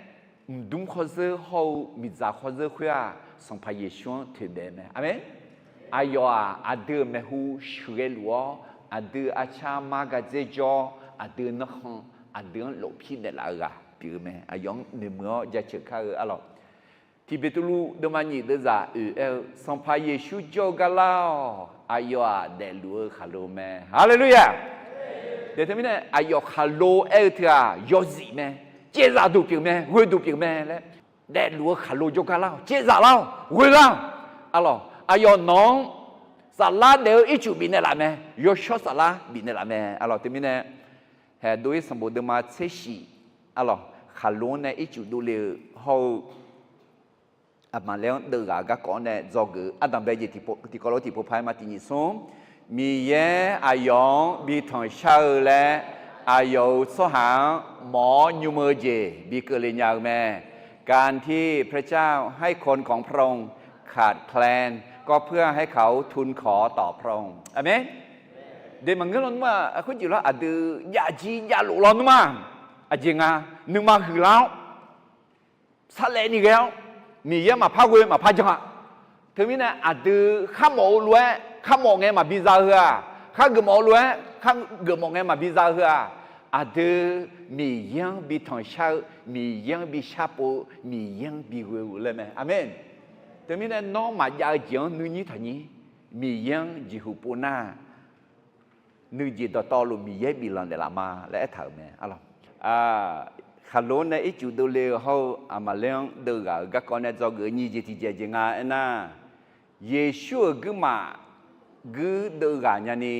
mqdmr khawzeur hawr-eu miqdzaq khawzeur khoer-aq, Sanqpaq Yeqsur-anr toeqdaef mae. Aqmeq. Aqyawf-aq, aqdui-euq maeqhu sheuqghae luf-awr, aqdui arcar mar gardzer jawr-awr, aqdui narkhan, aqdui-anr lofpir naeqlaf-eu ghaq pyeuf-eu mae. Aqyawf-anr noeqmuiq-awr jaceuq kar-eu aqlawq. Tiq Beqtuvluv deuvma nyiq deuvzaq oeq aer-eu, Sanqpaq Yeqsur jawr-eu gar lar-awq. Aqyawf-aq, daefluf-eu khaqlo mae. Haleluya! Daeq teumirnae, aqyawf khaqlo aer-eu teu-aq, yawzif mae. Caevzaf duq pyeuf mae, ghoe duq pyeuf mae laer, daefluf-eu khaqlo jawrgar lar-awq. Caevzaf lar-awq, ghoe lar-awq. Aqlawq, aqyawf nawq-anr saflar daef-eu ircuf bifnaeq laf mae. Yawshawr saflar bifnaeq laf mae. Aqlawq, teumirnae, haeq dov-ir sanqbof deuvma tser shif, aqlawq, khaqlo-anr nae ircuf dovle-eu hawr-eu, aqmaqlaer-anr deuv ghaq-eu garkawv-anr nae dzawgeuf-eu ardanqbae jeq tiqkawv lof tiqpov paq-aer ma. Tiq nyiq smr, Miqyaer aqyawf-anr bi tanqshar-eu laer, aqyawf-euq tsawrhaq-anr mawq-awr nymr-eu jeq bi keuvle nya-eu mae. การที่พระเจ้าให้คนของพระองค์ขาดแคลน ก็เพื่อให้เขาทูลขอต่อพระองค์ Aqmeq. De maqngeur lawnmr-aq, khoerjeq lawr aqdui jav jir javlof lawnmr-aq, aqjeq nga, nuima huiqlar-awr, sarlaevni ghae-awr, Miqyaer maqpar ghoe maqpar jan-a. Teumirnae aqdui kharmawf-eu lof-aer kharmawf ngae maqbi za-eu heu-aq, Khargeuf mawf-eu lof-aer, khargeuf mawf ngae maqbi za-eu heu-aq, aqdui Miqyaer-anr bi tanqshar-eu, Miqyaer-anr bi sharpov-eu, Miqyaer-anr bi ghoe-eu laer mae. Aqmeq. Teumirnae nawr maqjav-eu jeq-anr nuinyir taqnyir, Miqyaer-anr jeqhu pov nar, nuijeq dawqtawvluf Miqyaer biflanq naeqlaf ma laer aertaq-euq mae. Arlawq, khaqlo nae ircuf dovle-eu hawr-eu aqmaqler-anr deuvghaq-euq garkawv nae dzawgeuf-eu nyiq jeq tiqjeq jeq nga aernar, Yeqsur-euq guirmaf guirdeuv ghaq nyani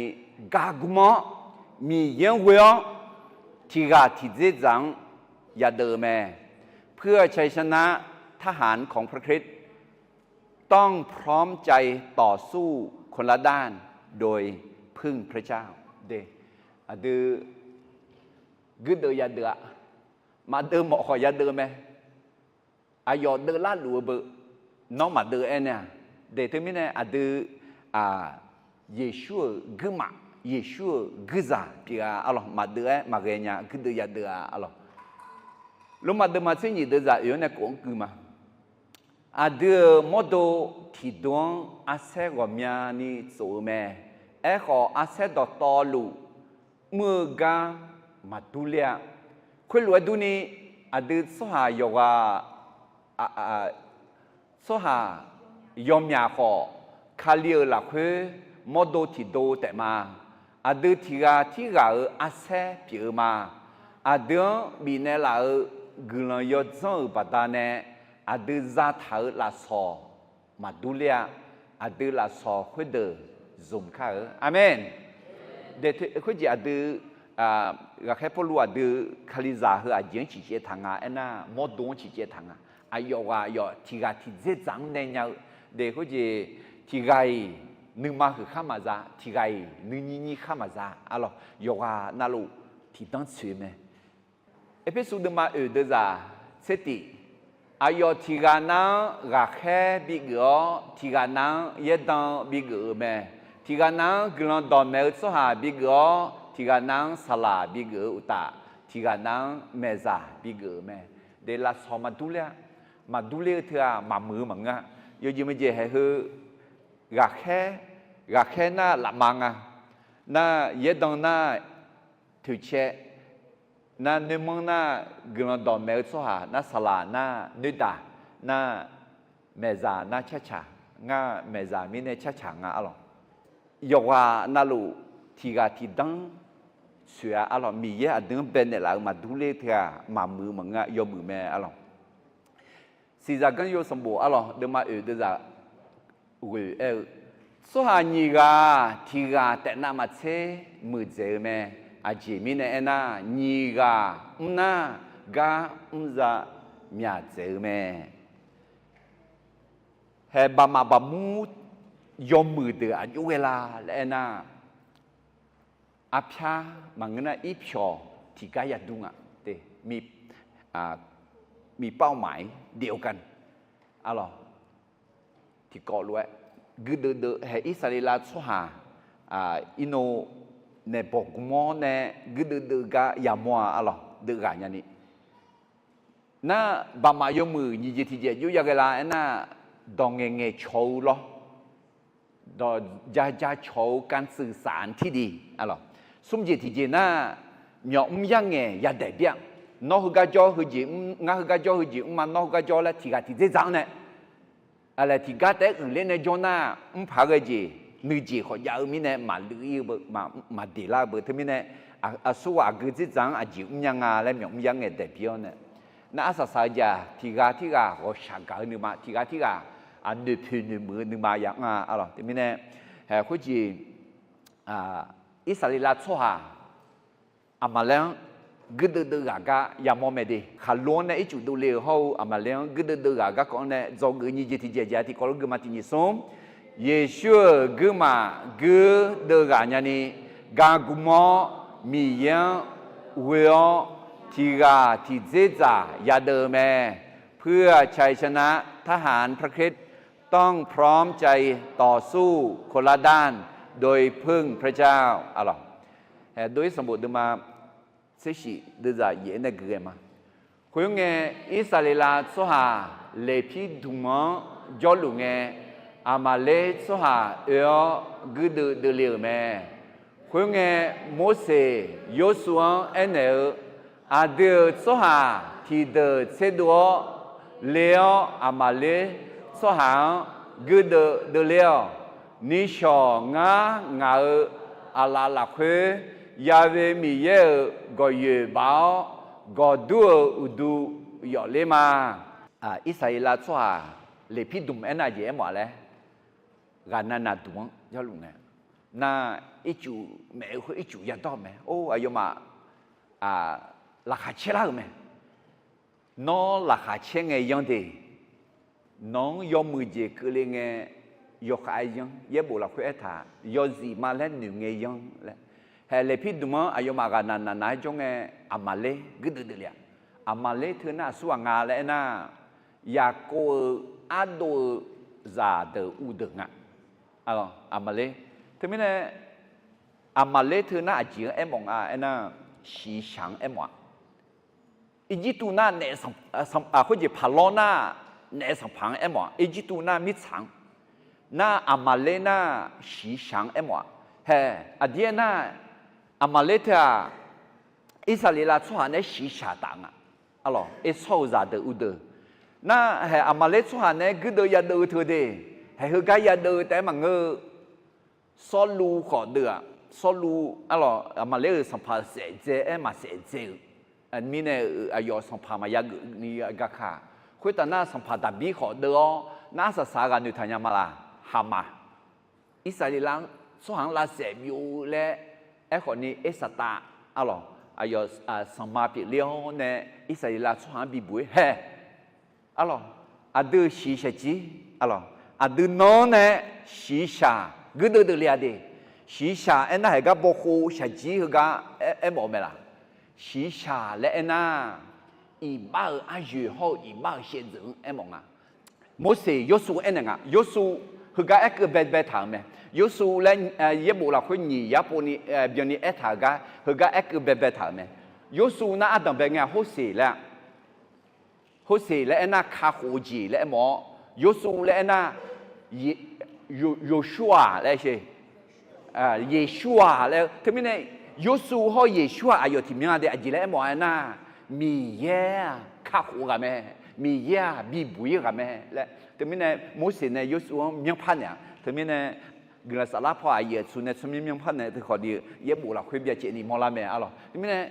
gargmr-awr, Miqyaer-anr ghoe-awr, tiqghaq tiqdzer dzaq-anr yadeuv-eu mae. เพื่อชัยชนะทหารของพระคริสต์ ต้องพร้อมใจต่อสู้คนละด้านโดยพึ่งพระเจ้า Aqdui guirdeuv yadeuv-a. Maqdeuv mawf khawf yadeuv mae. Aqyawf deuvlar luf-eu beu, nawr maqdeuv aernaeq-a. Deuq teumirnae aqdui Yeqsur-euq guirmaf, Yeqsur-euq guirzaq pyeuf-a. Arlawq, maqdeuv-aer maqghae nya, guirdeuv yadeuv-a. Arlawq, Lormav deuvma tser nyiq deuvzaq oeq-anr nae kof-anr guima, aqdui-euq mawrdo tiqdo-anr arsaer ghawqmyani tsof-eu mae. Aerkhawf, arsaer dawqtawvluf mr-eu gar maqdur ler-a. Khoerlof-aer durni, aqdui tsawrhaq yawqghaq, tsawrhaq yawmyaq khawf, Kali-euq lafkhoer mawrdo tiqdo taef ma. Aqdui tiqghaq tirghaq-euq arsaer pyeuf-eu ma. Aqdui-anr bifnaeq laf-euq guiqlanq yawdzanr-euq baqdanae, aqdui zataq-euq lafsawq maqdur ler-a. Aqdui lafsawq khoerdeuq zmq kar-eu. Aqmeq. Khoerjeq aqdui, ghaqkhaer Pawrluv aqdui Kalizaq heu aqjeq-anr ciqcaev taq nga aernar, mawrdo-anr ciqcaev taq nga. Aqyawf ghaq aqyawf tiqghaq tiqdzer dzaq-anr nae nya-eu. Deuq khoerjeq, tiqghaq-iq nuima huiq khar maqza, tiqghaq-iq nuinyir nyir khar maqza. Arlawq, yawqghaq navluf tiqdanr tsoeq mae. Erpersu deuvma oeq deuvzaq tser tif, aqyawf tiqghaq nav-anr ghaqkhaer bigeuf-awr, tiqghaq nav-anr yaerdan bigeuf-eu mae. Tiqghaq nav-anr guiqlanq dawqmaeq-eu tsawrhaq bigeuf-awr, tiqghaq nav-anr saqlaq bigeuf-eu uqtaf, tiqghaq nav-anr maeqzaq bigeuf-euq mae. Deuq lafsawq maqdur ler-a. Maqdur ler-eu teu-aq maqmuiq-eu maqngeur-a. Yawjeq meujeq haeq heu, ghaqkhaer, ghaqkhaer nar lafma nga. Nar yaerdan nar toeqcae, nar noermanr nar guiqlanq dawqmaeq-eu tsawrhaq, nar saqlaq nar noerdaq, nar maeqzaq nar carcaq, ngar maeqzaq mirnae carcaq nga arlawq. Yawqghaq navluf tiqghaq tiqdanr tsoeq-a arlawq. Miqyaer aqdui-anr baenaeq laf-euq maqdur ler teu-aq maqmuiq-eu maqngeur-a, yawmuiq mae arlawq. Siqzaq ganr yo sanqbof arlawq deuvma oeq deuvzaq ghoeq aer-eu, tsawrhaq nyiq ghaq tiqghaq taef navmaqtser muiqdzaeq-eu mae. Aqjeq mirnae aernar, nyiq ghaq mr nar gar mr za myaq dzaeq-eu mae. Hae baqmaf baqmur yawmuiq deuq aqjox ghae la laer aernar, arpyar maqngeur nar irpyawq tiqgar yadur nga. มีเป้าหมายเดียวกัน arlawq. Tiqkawv lof-aer guirdeuv deuv hae Irsaqleqlav tsawrhaq irnov nae bawqgmr-awr nae guirdeuv deuv gar yamawr-a arlawq, deuv ghaq nyani. Nar baqmaf yawmuiq nyiq jeq tiqjeq aqjox ya ghae la aernar, dawq ngaeqngaeq cawq-eu lawr, dawq jaja cawq-eu การสื่อสารที่ดี arlawq. Smr jeq tiqjeq nar, myawf mr yar ngaeq yadaeq bir-a. Nawr heugar jawr heujeq mr, ngar heugar jawr heujeq mr ma, nawr heugar jawr laer tiqghaq tiqdzer dzaq-anr nae, aqlaeq tiqgar taef-aer uiqler nae jawr nar, mr paq-aer ghae jeq nuijeq khawf jav-eu mirnae maqluiv ir-eu beu, maqdeq lar-eu beu. Teumirnae aqsurghaq aqgeu dzerdzaq-anr aqjeq mrnya nga laer myawf mr yar ngaeq daeq bir-awr nae, nar arsaq saq-eu jeq-aq tiqghaq tirghaq ghawqshaq gaq-eu nuima, tiqghaq tirghaq noeqpoeq noeqmuiq-eu nuima ya anr-a arlawq. Teumirnae hae khoerjeq Irsaqleqlav tsawrhaq aqmaqlaer-anr guirdeuv deuv ghaq gar yamawr mae de. Khaqlo-anr nae ircuf dovle-euq hawr-eu aqmaqlaer-anr guirdeuv deuv ghaq garkawv-anr nae dzawgeuf nyiq jeq tiqjeq jeq-a. Tiqkawv lof geufma tiq nyiq smr, Yeqsur-euq guirmaf guirdeuv ghaq nyani, gargmr-awr Miqyaer-anr ghoe-awr tiqghaq tiqdzer dzaq yadeuv-eu mae. เพื่อชัยชนะทหารพระคริสต์ต้องพร้อมใจต่อสู้คนละด้านโดยพึ่งพระเจ้า arlawq. Hae dov-ir sanqbof deuvma tser shif deuvzaq yaef-aer nae guiqghae ma. Khoerngae, Irsaqleqlav tsawrhaq leqpir dmq-anr jawrluf ngae, Aqmaqler tsawrhaq oe-awr guirdeuv deuvle-euq mae. Khoerngae, Morseq Yorsuv-anr aernaeq-eu, Aqdui-euq tsawrhaq tiqdeuq tserdov-awr le-awr, Aqmaqler tsawrhaq-anr guirdeuv deuvler-awq. Nishawq ngar ngaq-euq aqlaf lafkhoer Ya'we Miqyaer-euq gawqyoeq baf-awr, gawqdur-euq uqdu yawfler ma. Irsaqleqlav tsawrhaq leqpir dmq aernar jeq aermawf-a laer, ghaqnaq naqduq-anr yawluf ngae, nar ircuf maeq-eu khoer ircuf yadawr-eu mae. Or, aqyawfmaf laqkhaq caer lar-euq mae. Nawr laqkhaq caer ngae yanr de, nawq-anr yawmuiq jeq keuvle ngae yawkhav-aer yanr. Yaerbof lafkhoer aertaq, yawzif ma laer noeq ngae yanr laer. Haeq leqpir dmq-anr aqyawfmaf ghaqnaq naqnaq-aer jawr ngae, Aqmaqler guirdeuv deuvle-a. Aqmaqler teu nar aqsurghaq nga laer aernar, Yaqkov-euq ardov-eu zaqdeuq uvdeuq nga. Aqmaqler. Teumirnae, Aqmaqler teu nar aqjeq-anr aermawf nga aernar, shiqshaq-anr aermawf-a. Irjirtuv nar naef, khoerjeq paqlawr nar naef sanqpaq-anr aermawf-a. Irjirtuv nar mirtsaq-anr, nar Aqmaqler nar shiqshaq-anr aermawf-a. Haeq aqdir aernar, Aqmaqler teu-aq, Irsaqleqlav tsawrhaq nae shiqshaq taf nga. Arlawq, ersawr-eu zaqdeuq uvdeuq. Nar haeq Aqmaqler tsawrhaq nae guirdeuv yadeuv-eu teu de, haeq heugar yadeuv-eu taef-aer maqngeur-eu, Sawrluv khawf deuv-aq, Sawrluv arlawq Aqmaqler-euq sanqpaq saef dzae-aer maqsaef dzae-euq mirnae, aqyawf sanqpaq maqya geuf ni gaka. Khoertaf nar sanqpaq Daqbir khawf deuv-awr nar arsaq saq-eu ghaq noeqtaq nya ma laq? Haqmaf. Irsaqleqlav-anr tsawrhaq-anr lavsaef byov-eu laer aerkhawf ni Ersaqtav arlawq aqyawf sanqma pyeufler-awr nae Irsaqleqlav tsawrhaq-anr bibuq-ir hae. Arlawq, aqdui shiqshaq jir, arlawq, aqdui nanr nae shiqshaq guirdeuv deuvle-a de. Shiqshaq aernar haeq gar bawkhov shaqjir heugar aermawf-eu mae laq? Shiqshaq laer aernar, iqbax-euq aryoeq hawr-eu iqbax-euq shaevdzeuf-anr aermawf nga. Morseq Yorsuv-anr aernaeq nga. Yorsuv heugar aerkeuv baebae taq-euq mae. Yorsuv laer yaerbof lafkhoer nyiq yarpov ni byanni aertaq-euq gar heugar aerkeuv baebae taq-euq mae. Yorsuv nar ardanq bae ngae-aq Horseq laer-a. Horseq laer aernar kakhof-eu jeq laer aermawf-awr, Yorsuv laer aernar, Yoshua laer sher, Yeqsur-aq laer-eu teumirnae, Yorsuv hawr-eu Yeqsur-aq aqyawf tiqmyan de aqjeq laer aermawf-a aernar, Miqyaer-aq kakhof-eu ghaq mae, Miqyaer-aq bibuq-ir ghaq mae laer. Teumirnae Morseq nae Yorsuv-anr myanrpar naeq-a. Teumirnae guiqlanq saflar paw aqyuif aqtsu nae tsawrmyanr myanrpar naeq-eu teukhawf ni yaerbof lafkhoer byacaevni mawrlar mae arlawq. Teumirnae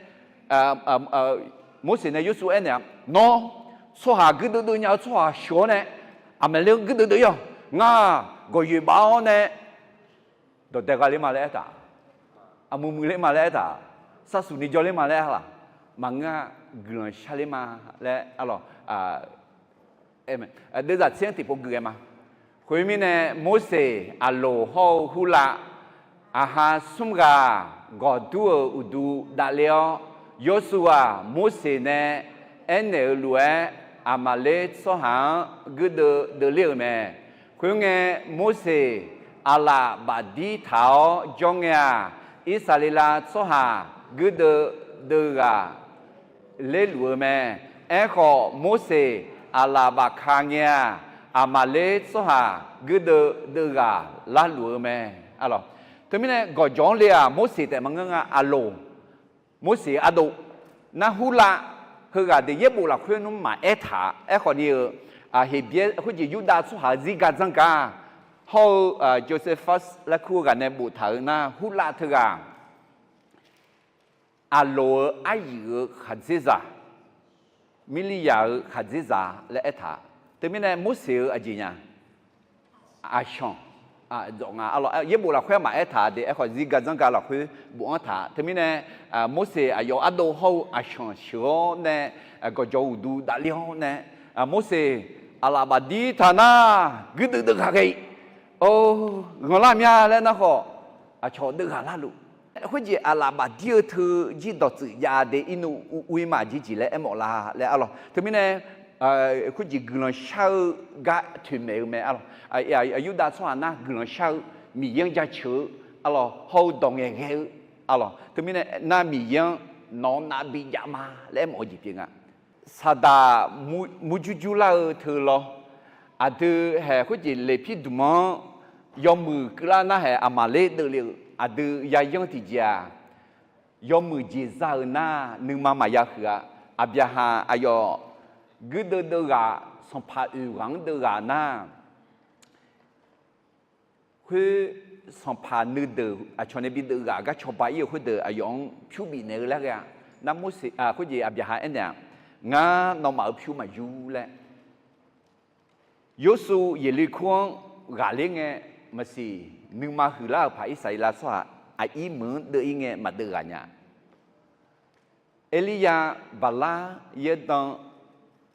Morseq nae Yorsuv aernaeq-a, Nawr tsawrhaq guirdeuv deuv nya-eu tsawrhaq sheuq-awr nae, Aqmaqler-anr guirdeuv deuv-ir-awq. Ngar gawqyoeq baf-awr nae dawqdae gha ler ma laer aertaq, aqmuiq muiq ler ma laer aertaq, sarsuq ni jawr ler ma laer aertaq, maqngeur-a, guiqlanq shar ler ma laer arlawq. Deuvzaq tser-anr tiqpov geuf-aer ma. Khoermirnae, Morseq, Aqloq hawr-eu Hurlav, aqha smr ghaq gawqdur-euq uqdu davler-awr, Yorsuv-aq Morseq nae aernaeq-eu lof-aer, Aqmaqler tsawrhaq-anr guirdeuv deuvler-euq mae. Khoerngae, Morseq aqlaf bafdir taq-awr jawr ngae-aq, Irsaqleqlav tsawrhaq guirdeuv deuv ghaq lerluf-eu mae. Aerkhawf, Morseq aqlaf bafka ngae-aq, Aqmaqler tsawrhaq guirdeuv deuv ghaq larluf-eu mae. Teumirnae gawqjawq-anr le-aq, Morseq taef maqngeur nga, Aqloq, Morseq ardov, nar Hurlav heughaq de yaerbof lafkhoer nmr maqaer taq-a. Aerkhawf ni-eu, Heqbyaer khoerjeq Yurdav tsawrhaq-euq zirgar dzanr gar hawr-eu Josephus laer kur-eu ghaq nae boftaq-euq nar, Hurlav teughaq Aqloq-euq aryuif-euq khaqdzerzaq, Mirliryaq-euq khaqdzerzaq laer aertaq. Teumirnae Morseq-euq aqjeq nya, aqshanq, yaerbof lafkhoer maqaer taq de. Aerkhawf zirgar dzanr gar lafkhoer bof-anr taq. Teumirnae Morseq aqyawf ardov hawr-eu aqshanq sheuq-awr nae gawqjawq uqdu davler-awr nae, Morseq aqlaf bafdir taq nar, guirdeuv deuv ghaq ghae-i, or, ghanqlar mya laer nar khawf, aqcawq deuv ghaq larluf. Khoerjeq aqlaf bafdir-eu teu jir dawqtsuif jav de, irnuv uv-ir ma jeq jeq laer aermawf la laer arlawq. Teumirnae khoerjeq guiqlanq shar-eu gar toeqmaeq-eu mae arlawq. Yurdav tsawrhaq nar guiqlanq shar-eu, Miqyaer-anr jaceuq-eu arlawq, hawr-eu dawq ngaeqghae-eu arlawq. Teumirnae nar Miqyaer-anr nawq-anr nav bijav ma laer aermawf-eu jeq pyeuf nga. Saqdaq murjur jur lar-eu teu lawr, aqdui haeq khoerjeq leqpir dmq-anr yawmuiq keuvlar nar haeq Aqmaqler deuvle-euq aqdui yayanr tiqjeq-aq, yawmuiq jeq za-euq nar nuima maqya huiq-a. Aqbyaqhaq aqyawf guirdeuv deuv ghaq, sanqpaq oeq ghaq-anr deuv ghaq nar, khoer sanqpaq nuideuq aqcawq nae bi deuv ghaq gar cawba ir-euq khoerdeuq aqyawf-anr pyur bifnaeq-eu laer ghae-a. Nar Morseq khoerjeq Aqbyaqhaq aernaeq-aq, ngar nawmaf-euq pyur maqyur laer. Yorsuv Yeqluikur-anr ghaqler ngae maqsiq, nuima huiqlar-euq paq Irsaqleqlav tsawrhaq aqir meuq-anr deuv ir ngae maqdeuv ghaq nya. Erlirya, Baqlar, Yawrdan,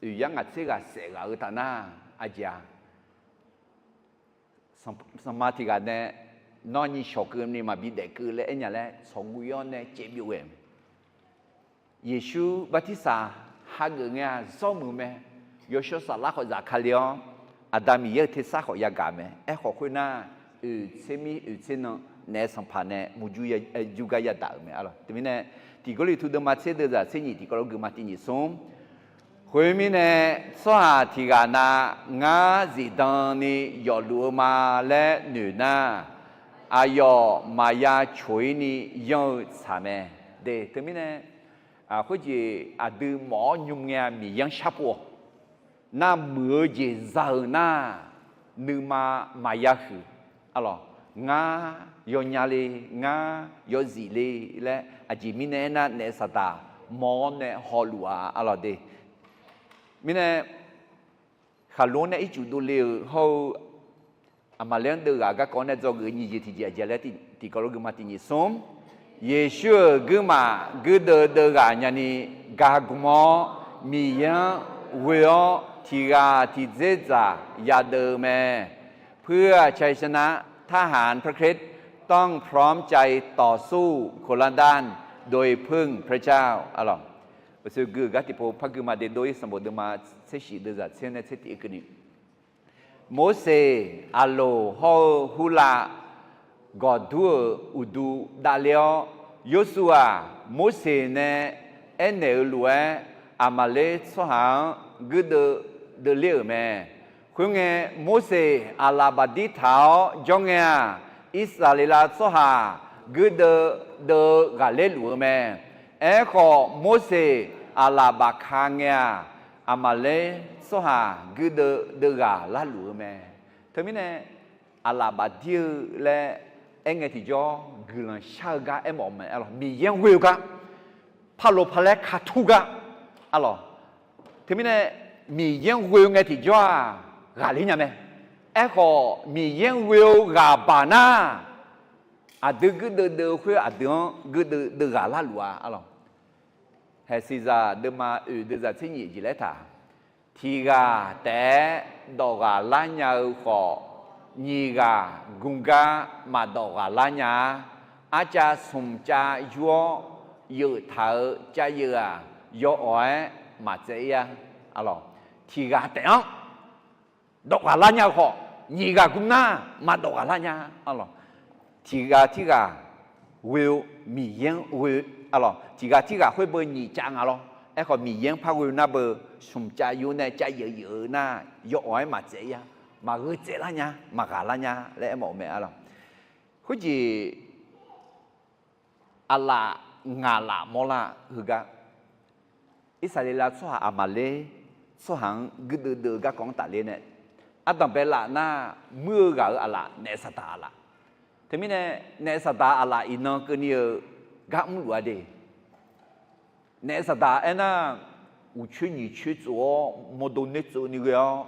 oeq yar ngaq tser ghaq saef ghaq-eu taf nar, aqjeq-a, sanqma tiq ghaq nae, nawr nyi shawq keuvni maqbi daef keuv laer aernya laer tsawqguv-awr nae caev byov ghae-eu mae. Yeqsur bartirsaq hageuf ngae-aq zawr muiq mae. Yawshawr Saflar khawf zafkale-awr, Aqda Miqyaer-euq tersar khawf yagaq mae. Aerkhawf khoernar, oeq tser mir oeq tser nan naef sanqpaq nae murjur jur gar yadaq-euq mae. Teumirnae, Tiq Gawrliqtu deuvma tser deuvzaq tser nyif, tiqkawv lof guiqma tiq nyif smr. Khoermirnae, tsawrhaq tiq ghaq na ngar zifdan ni yawfluf-eu ma laer noeq nar, aqyawf maqya coq-ir ni yanr-eu tsaq mae. De, teumirnae, khoerjeq aqdui mawf-awr nymr ngae-a Miqyaer-anr sharpov-awq. Nar muiq-eu jeq za-euq nar, nuima maqya huiq. Arlawq, ngar yawnya le, ngar yawzif le laer aqjeq mirnae aernar, naef saqdaq mawr-awr nae hawluf-a. Arlawq de, mirnae khaqlo-anr nae ircuf dovle-euq hawr-eu, Aqmaqler-anr deuv ghaq garkawv-anr nae dzawgeuf nyiq jeq tiqjeq aqjeq laer tiqkawv lof guiqma tiq nyif smr. Yeqsur-euq guirmaf guirdeuv deuv ghaq nyani gar gmr-awr, Miqyaer-anr ghoe-awr tiq ghaq tiq dzer dzaq yadeuv-eu mae. เพื่อชัยชนะ ทหารพระคริสต์ ต้องพร้อมใจต่อสู้คนละด้าน โดยพึ่งพระเจ้า Arlawq, uqshoe gui-euq gar tiqpov par guima de dov-ir sanqbof deuvma tser shif deuvzaq tser nae tser tiq-eu keuvni, Morseq, Aqloq hawr-eu Hurlav gawqdur-euq uqdu davler-awr, Yorsuv-aq Morseq nae aernaeq-eu lof-aer, Aqmaqler tsawrhaq-anr guirdeuv deuvler-euq mae. Khoerngae, Morseq aqlaf bafdir taq-awr jawr ngae-aq, Irsaqleqlav tsawrhaq guirdeuv deuv-eu ghaqler luf-eu mae. Aerkhawf, Morseq aqlaf bafka ngae-aq, Aqmaqler tsawrhaq guirdeuv deuv ghaq larluf-eu mae. Teumirnae, aqlaf bafdir-eu laer aerngae tiqjawr guiqlanq shar-eu gar aermawf-eu mae. Arlawq, Miqyaer-anr ghoe-eu gar, parlof palaer katur gar. Arlawq, teumirnae, Miqyaer-anr ghoe-eu ngae tiqjawr-aq, ghaqler nya mae. Aerkhawf, Miqyaer-anr ghoe-eu ghaq baq nar, aqdui guirdeuv deuv-eu khoer aqdui-anr guirdeuv deuv ghaq larluf-a. Arlawq, Haeqsiqzaq deuvma oeq deuvzaq tser nyif jeq laer taq, tiq ghaq taef-aer dawf ghaq lar nya-eu khawf, nyiq ghaq gmr gar maqdawf ghaq lar nya-a. Arcav smq cav yur-awr yeuf taq-euq cav yeuf-aq, yawawq-aer maqtsaev ir-a. Arlawq, tiq ghaq taef-anr dawf ghaq lar nya-eu khawf, nyiq ghaq gmr nar maqdawf ghaq lar nya. Arlawq, tiq ghaq tirghaq ghoe-eu, Miqyaer-anr ghoe-eu, arlawq, tiq ghaq tirghaq khoer beu nyiq cav nga lawr. Aerkhawf, Miqyaer-anr par ghoe-eu nar beu, smq cav yur nae cav yeuf yeuf-eu nar, yawawq-aer maqtsaev ir-a, maqgheu tsaev lar nya, maqghaq lar nya laer aermawf-eu mae. Arlawq, khoerjeq aqlaf ngaq laf mawrlar heugar, Irsaqleqlav tsawrhaq Aqmaqler tsawrhaq-anr guirdeuv deuv-eu garkawv-anr tafler nae, ardanq baelaf nar, muir-eu ghaq-euq aqlaf, naef saqdaq aqlaf. Teumirnae, naef saqdaq aqlaf iqnan keuvni-eu gar mrluf-a de. Naef saqdaq aernar, uqcoer nyiq coer tsof-awr, mawrdo noer tsovni ghoe-awr,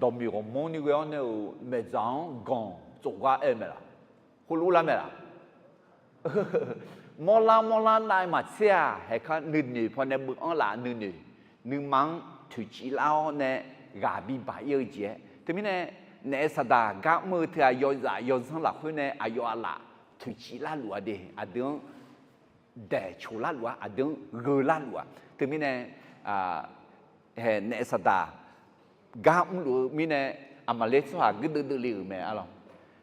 dawqmiq ghawqmanrni ghoe-awr nae-euq maeqdzaq-anr ganq tsofgar aer-eu mae laf? Khoerlof lar mae laf? Mawrlar mawrlar nav-aer maqtser-aq, haeqkar nuinoeq pawnae beuv-anr laf nuinoeq, nuima-anr toeqciv lar-awr nae ghaq bibaq ir-eu jeq-aer. Teumirnae, naef saqdaq gar mr-eu teu-aq, yawzaf yawzanr lafkhoer nae aqyawf aqlaf toeqciv larluf-a de, aqdui-anr daeqcoq larluf-a, aqdui-anr gheu larluf-a. Teumirnae, naef saqdaq gar mrluf-eu mirnae, Aqmaqler tsawrhaq guirdeuv deuv le-euq mae. Arlawq,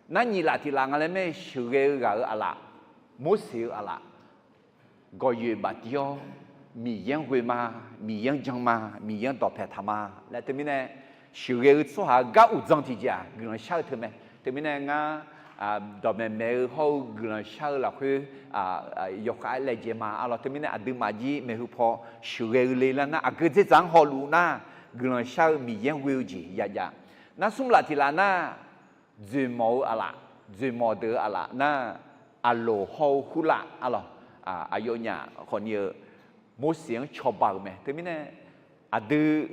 nar nyiq laf tiq laf nga laer mae, sheuqghae-eu ghaq-euq aqlaf, Morseq-eu aqlaf, gawqyoeq bafdir-awr, Miqyaer-anr ghoe ma, Miqyaer-anr jan ma, Miqyaer-anr dawqpae taq ma laer. Teumirnae, sheuqghae-eu tsawrhaq-eu gar uqdzan tiqjeq-aq, guiqlanq shar-eu teu mae. Teumirnae ngar dawqmaeq maeq-eu hawr-eu guiqlanq shar-eu lafkhoer yawkhav-aer laejae ma arlawq. Teumirnae aqduimaf jir maeqhu paw sheuqghae-eu le lar nar, aqgeu dzerdzaq-anr hawluf nar, guiqlanq shar-eu Miqyaer-anr ghoe-eu jeq yajav. Nar smr laf tiq laf nar, dzoeqmawf-eu aqlaf, dzoeqmawf deuq-eu aqlaf nar, aqloq hawr-eu hurlav arlawq. Aqyawfnyaf khawfni-eu Morseq-anr cawba-euq mae. Teumirnae aqdui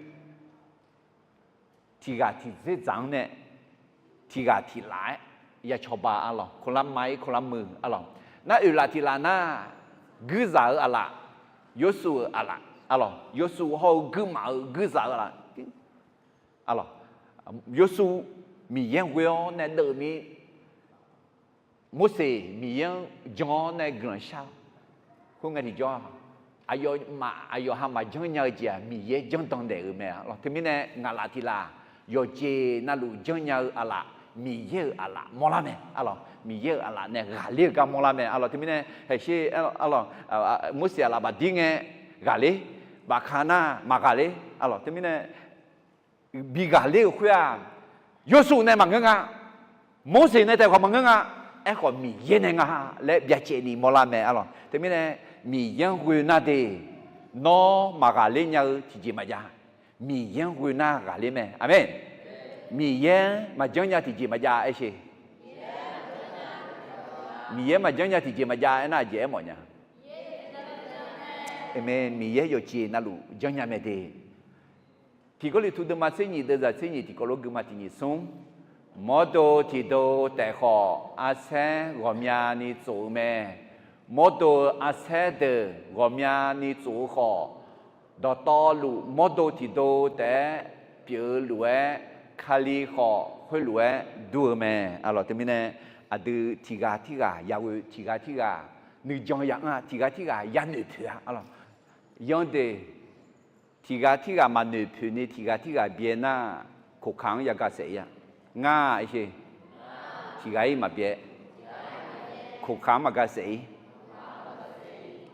tiq ghaq tiq dzerdzaq-anr nae tiq ghaq tiq laf-aer ya cawba arlawq. Kholar ma-ir kholar muiq arlawq. Nar oeq laf tiq laf nar, guirzaq-eu aqlaf, Yawsuf-euq aqlaf arlawq. Yawsuf hawr-eu guirmaf-eu guirzaq-eu aqlaf arlawq. Yawsuf Miqyaer-anr ghoe-awr nae deuv mir, Morseq Miqyaer-anr jan-awr nae guiqlanq shar-eu. Khoerngae tiqjawr-aq, aqyawfmaf aqyawf ha maqjanr nya-eu jeq-aq, Miqyaer janrdan naeq-euq mae arlawq. Teumirnae ngaqlaf tiq laf yawqjeq navluf janrnya-eu aqlaf, Miqyaer-euq aqlaf mawrlar mae arlawq. Miqyaer-euq aqlaf nae ghaqler-eu gar mawrlar mae arlawq. Teumirnae haeqsher arlawq, Morseq aqlaf bafdir ngae ghaqler, bafka nar maqghaqler arlawq. Teumirnae bi ghaqler-euq khoer-aq, Yawsuf nae maqngeur nga, Morseq nae taef khawf maqngeur nga, aerkhawf Miqyaer nae nga laer byacaevni mawrlar mae arlawq. Teumirnae Miqyaer-anr ghoe nar de, nawr maqghaqler nya-eu tiqjeq maqjav. Miqyaer-anr ghoe nar ghaqler mae. Aqmeq. Miqyaer maqjanr nya tiqjeq maqjav aershe. Miqyaer maqjanr nya tiqjeq maqjav aernar, aqjeq aermawf nya. Aqmeq. Miqyaer yawqjeq navluf janrnya mae de. Tiq Gawrliqtu deuvma tser nyiq deuvzaq tser nyiq tiqkawv lof guima tiq nyiq smr. Mawrdo tiqdo taef khawf arsaer ghawqmyani tsof-eu mae. Mawrdo-eu arsaer deuq ghawqmyani tsof-eu khawf, dawqtawvluf mawrdo tiqdo taef-aer pyeuf-eu lof-aer, Kali khawf khoerlof-aer dur-eu mae. Arlawq teumirnae aqdui tiq ghaq tirghaq yaghoe, tiq ghaq tirghaq nuijan ya anr-a, tiq ghaq tirghaq yanoeq poeq-a arlawq. Yanr de, tiq ghaq tirghaq maqnoeq poeq ni tiq ghaq tirghaq byae nar, koqkaq-anr yaga saef-ir-a. Ngar-a aershe. Tiq ghaq-ir maqbyae. Koqkaq-anr maqga saef-ir.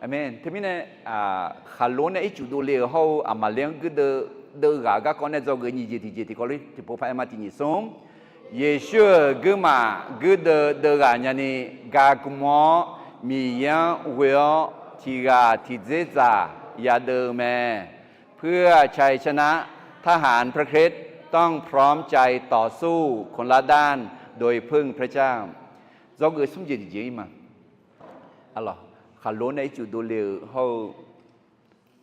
Aqmeq. Teumirnae, khaqlo nae ircuf dovle-euq hawr-eu Aqmaqler-anr guirdeuv deuv ghaq-eu garkawv nae dzawgeuf nyiq jeq tiqjeq tiqkawv lof tiqpov paq-aer ma tiq nyiq smr. Yeqsur-euq guirmaf guirdeuv deuv ghaq nyani gaqgmq-awr Miqyaer-anr ghoe-awr tiq ghaq tiq dzerdzaq yadeuv-eu mae. เพื่อชัยชนะ ทหารพระคริสต์ต้องพร้อมใจต่อสู้คนละด้านโดยพึ่งพระเจ้า Dzawgeuf smr jeq tiqjeq-ir ma. Arlawq, khaqlo nae ircuf dovle-euq hawr-eu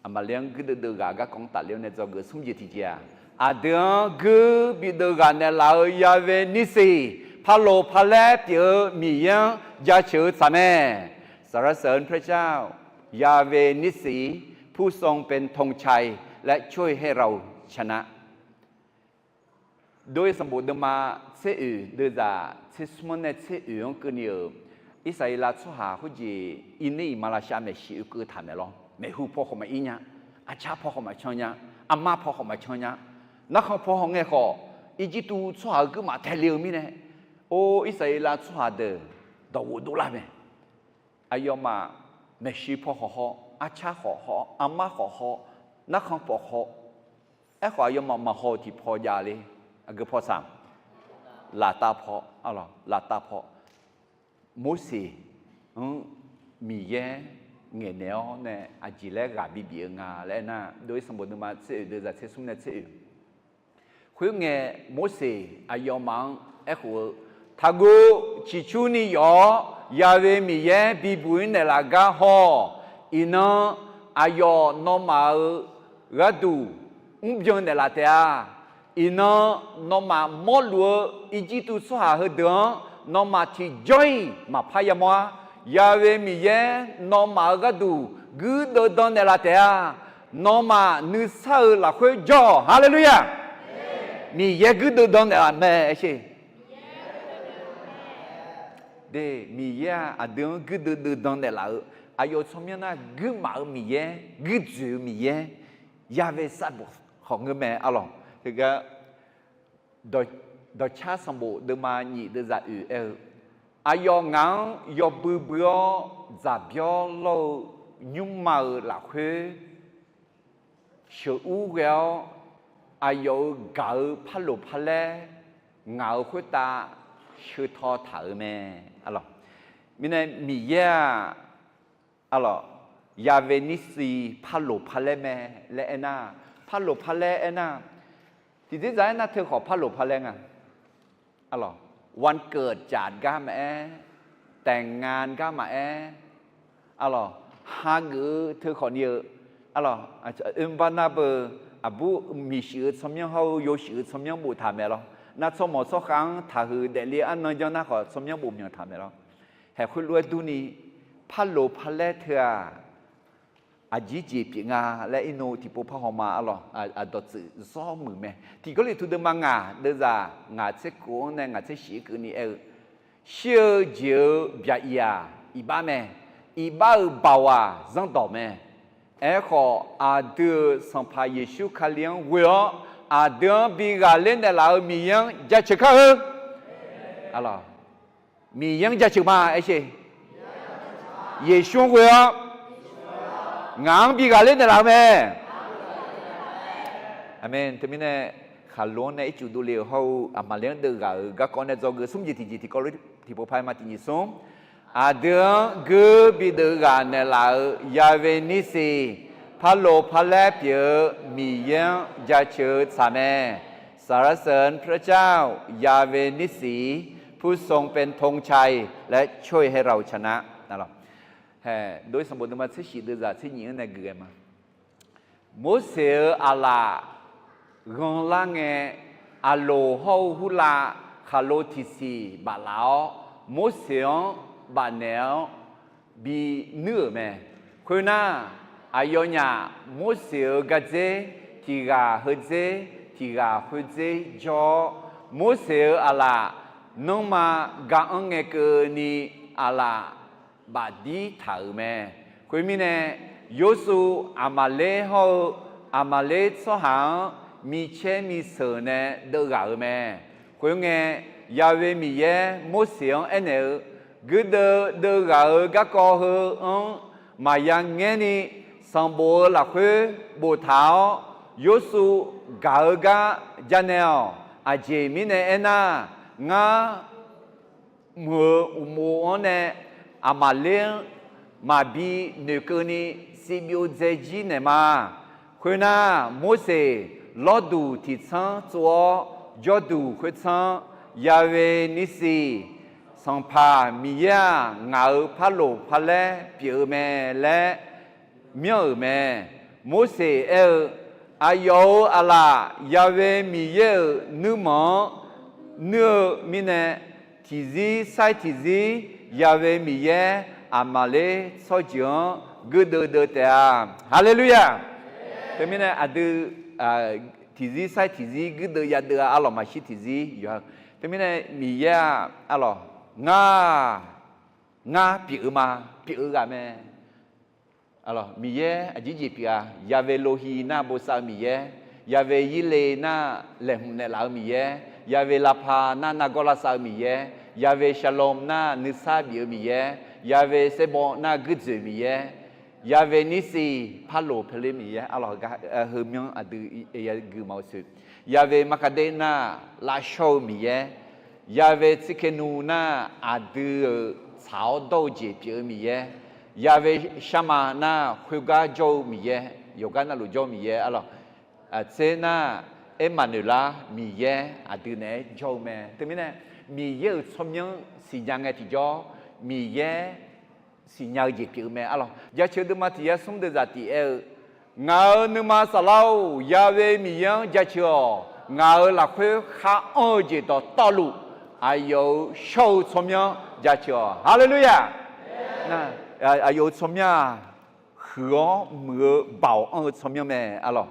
Aqmaqler-anr guirdeuv deuv ghaq garkawv-anr tafler-awr nae dzawgeuf smr jeq tiqjeq-aq, aqdui-anr guir bideuv ghaq naeqlaf-eu Ya'we nirsiq, paloq palaer pyeuf-eu Miqyaer-anr jaceuq-eu tsaq mae. สรรเสริญพระเจ้า Ya'we nirsiq, ผู้ทรงเป็นธงชัย และช่วยให้เราชนะ Dov-ir sanqbof deuvma tser oeq deuvzaq tser smr-anr nae tser oeq-anr keuvni-euq, Irsaqleqlav tsawrhaq khoerjeq irner iqmalavshav maeqshi oekeuv taq maeq lawr. Maeqhu paw khawf maqir nya, arcar paw khawf maqcan nya, armar paw khawf maqcan nya, narkhan paw hawngae khawf, Irjirtuv tsawrhaq-euq guirmaf taele-eu mirnae, or Irsaqleqlav tsawrhaq deuq dawqghof dovlar mae. Aqyawfmaf maeqshi paw khawf haw, arcar khawf haw, armar khawf haw, narkhan paw haw, aerkhawf aqyawfmaf maqhaw-eu tiqpaw jav le. Aqgeu paw saq, laftav paw, laftav paw. Morseq-anr Miqyaer ngaeqnaeq-awr nae aqjeq laer ghaq bibif-eu nga laer aernar, dov-ir sanqbof deuvma tser oeq deuvzaq tser smr nae tser oeq. Khoerngae, Morseq aqyawfmaf-anr aerkhof-eu, Taqguv ciqcurni yawf-awr, Ya'we Miqyaer bibuq-ir naeqlaf gar haw. Iqnan aqyawf nawmaf-euq gharduq mrbyan naeqlaf taef-a. Iqnan nawmaf mawrluf-eu Irjirtuv tsawrhaq heudeuq-anr nawmaf tiqjawr-iq maqpar yamawr-ar. Ya'we Miqyaer nawmaf-euq gharduq guirdeuv dan naeqlaf taef-a. Nawmaf nuisar-euq lafkhoer jawr-awq. Haleluya! Miqyaer guirdeuv dan naeqlaf mae aershe. De, Miqyaer-aq aqdui-anr guirdeuv deuv dan naeqlaf-eu, aqyawf tsawrmyanr nar guirmaf-eu Miqyaer, guirdzoeq-eu Miqyaer, Ya'we sarbof khawf ngeur mae arlawq. Teugar dawqcar sanqbof deuvma nyiq deuvzaq oeq aer-eu, Aqyawf ngaq-anr yawbui bui-awr dzaqbyawr lawr-eu nymrma-euq lafkhoer sheuqur ghae-awr, aqyawf-euq gaq-eu parloq parlaer ngaq-euq khoertav sheuq taw taq-euq mae. Arlawq, mirnae Miqyaer-aq, arlawq, Yahweh Nissi, parloq parlaer mae laer aernar, parloq parlaer aernar, tiqdzer zaq aernar teu khawf parloq parlaer nga. Arlawq, วันเกิดจัด gar maqaer, แต่งงาน gar maqaer, arlawq, hageuf-eu teu khawf ni-eu, arlawq, oerbar nar beu, aqbur miqshuif-eu tsawrmyanr hawr-eu yawshuif-eu tsawrmyanr boftaq mae lawr. Nar tsawrmawq tsawrkhav-anr taqhuiq daefle arnan janr nar khawf tsawrmyanr bof myanq taq mae lawr. Haeq khoerlof-aer durni, parloq parlaer teu-aq, aqjir jeq pyeuf nga laer irnov tiqpov par haw ma. Arlawq, aqdawq tsuif zawr muiq mae. Tiq Gawrliqtu deuvma ngaq deuvzaq ngaq tser kof-anr nae ngaq tser shif-aer keuvni aer-eu, shir-eu jeq-eu byaq iq-aq, iqbax mae. Iqbax-euq baoq-aq, zanrdawq mae. Aerkhawf, aqdui-euq Sanqpaq Yeqsur Kali-anr ghoe-awr, aqdui-anr bi ghaqler naeqlaf-eu Miqyaer-anr jaceuq kar-eu. Arlawq, Miqyaer-anr jaceuq ma aer sher. Yeqsur-anr ghoe-awr, ngaq-anr bi ghaqler naeqlaf-eu mae. Aqmeq. Teumirnae, khaqlo-anr nae ircuf dovle-euq hawr-eu aqmaqler-anr deuv ghaq-euq garkawv nae dzawgeuf smr jeq tiqjeq tiqkawv lof tiqpov par ma. Tiq nyiq smr, aqdui-anr guir bideuv ghaq naeqlaf-eu Yahweh Nissi, parloq parlaer pyeuf-eu Miqyaer-anr jaceuq-eu tsaq mae. สรรเสริญพระเจ้า Yahweh Nissi, ผู้ทรงเป็นธงชัย และช่วยให้เราชนะ Dov-ir sanqbof deuvma tser shif deuvzaq tser nyiq-anr nae geuf-aer ma. Morseq-euq aqlaf ghanlar ngae, Aqloq hawr-eu Hurlav khaqlo tiqsiq baflaf-awr, Morseq-anr bafnaeq-awr bi nuir-euq mae. Khoernar, aqyawfnyaf Morseq-euq gardzer tiq ghaq heudzer, tiq ghaq khoerdzer jawr-awr, Morseq-euq aqlaf nanrma ga-anr ngae keuvni aqlaf bafdir taq-euq mae. Khoermirnae, Yorsuv Aqmaqler hawr-eu Aqmaqler tsawrhaq-anr micaer miseuq nae deuvghaq-euq mae. Khoerngae, Yahweh Miqyaer Morseq-anr aernaeq-eu, guirdeuv deuvghaq-eu garkawv heu-anr maqya ngaerni, sanqbof-eu lafkhoer boftaq-awr, Yorsuv gaq-eu gar janae-awq. Aqjeq mirnae aernar, ngar mq-euq uqmov-anr nae Aqmaqler-anr maqbi noeqkeuvni, sivbyov dzaejir naeq ma. Khoernar, Morseq lawrduq tiqtsanr tsov-awr, jawrduq khoertsanr, Yahweh Nissi, Sanqpaq Miqyaer-aq, ngaq-euq parloq parlaer pyeuf-eu mae laer myanr-euq mae. Morseq aer-eu, aqyawf-euq aqlaf Yahweh Miqyaer-euq nuirmanq-anr nuir-eu mirnae, tiqzir sair tiqzir Yahweh Miqyaer Aqmaqler tsawrjeuq-anr guirdeuv deuv taef-a. Haleluya! Teumirnae aqdui tiqzir sair tiqzir guirdeuv yadeuv-a. Arlawq, maqshir tiqzir yawqha-eu. Teumirnae Miqyaer-aq, arlawq, ngar, ngar pyeuf-eu ma, pyeuf-eu ghaq mae. Miqyaer aqjir jeq pyeuf-a. Yahweh Lohi nar bosav-eu Miqyaer, Yahweh Yirle nar laeqhmq naeqlaf-eu Miqyaer, Yahweh Lapha nar nargawr lavsav-eu Miqyaer, Yahweh Shalom nar nuisar bif-eu Miqyaer, Yahweh Sebawr nar guirdzoeq Miqyaer, Yahweh Nissi, parloq pyeuf-eu Miqyaer. Arlawq, heumyanr aqdui yagui ma-eu soeq. Yahweh Markade nar lavshawr-eu Miqyaer, Yahweh Tsidkenu nar aqdui-euq tsaq-awr dawr-eu jeq pyeuf-eu Miqyaer, Yahweh Sharma nar khoergar jawr-eu Miqyaer, yawqgar navluf jawr-eu Miqyaer. Arlawq, tser nar Ermaqnoeqlar Miqyaer aqdui naeq-aer jawr-eu mae. Teumirnae, Miqyaer-euq tsawrmyanr siqnya ngae tiqjawr, Miqyaer siqnya-eu jeq pyeuf-eu mae. Arlawq, jaceuq deuvma tiq yar smr deuvzaq tiq aer-eu, ngaq-euq nuima saflar-or, Yahweh Miqyaer-anr jaceuq-awq. Ngaq-euq lafkhoer khar anr-eu jeq dawqtawvluf, aqyawf-euq shawr-eu tsawrmyanr jaceuq-awq. Haleluya! Aqyawf-euq tsawrmyanr-aq, huiq-awr muiq-eu baoq anr-eu tsawrmyanr mae. Arlawq,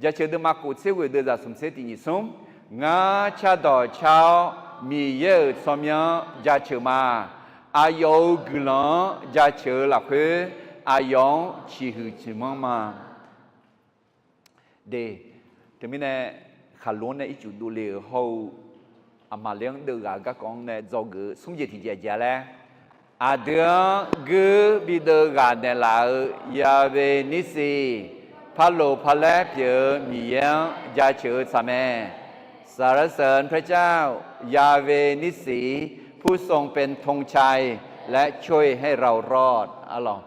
jaceuq deuvma kof tser ghoeq deuvzaq smq tser tiq nyiq smr, ngar cardawq car-awr Miqyaer-euq tsawrmyanr jaceuq ma. Aqyawf-euq guiqlanq-anr jaceuq-eu lafkhoer, aqyawf-anr ciqhuiq ciqmanr ma. De, teumirnae, khaqlo-anr nae ircuf dovle-euq hawr-eu, Aqmaqler-anr deuv ghaq-eu garkawv-anr nae dzawgeuf-eu smr jeq tiqjeq aqjeq-a laer, aqdui-anr guir bideuv ghaq naeqlaf-eu Yahweh Nissi, parloq parlaer pyeuf-eu Miqyaer-anr jaceuq-eu tsaq mae. สรรเสริญพระเจ้า Yahweh Nissi ผู้ทรงเป็นธงชัย และช่วยให้เรารอด Arlawq,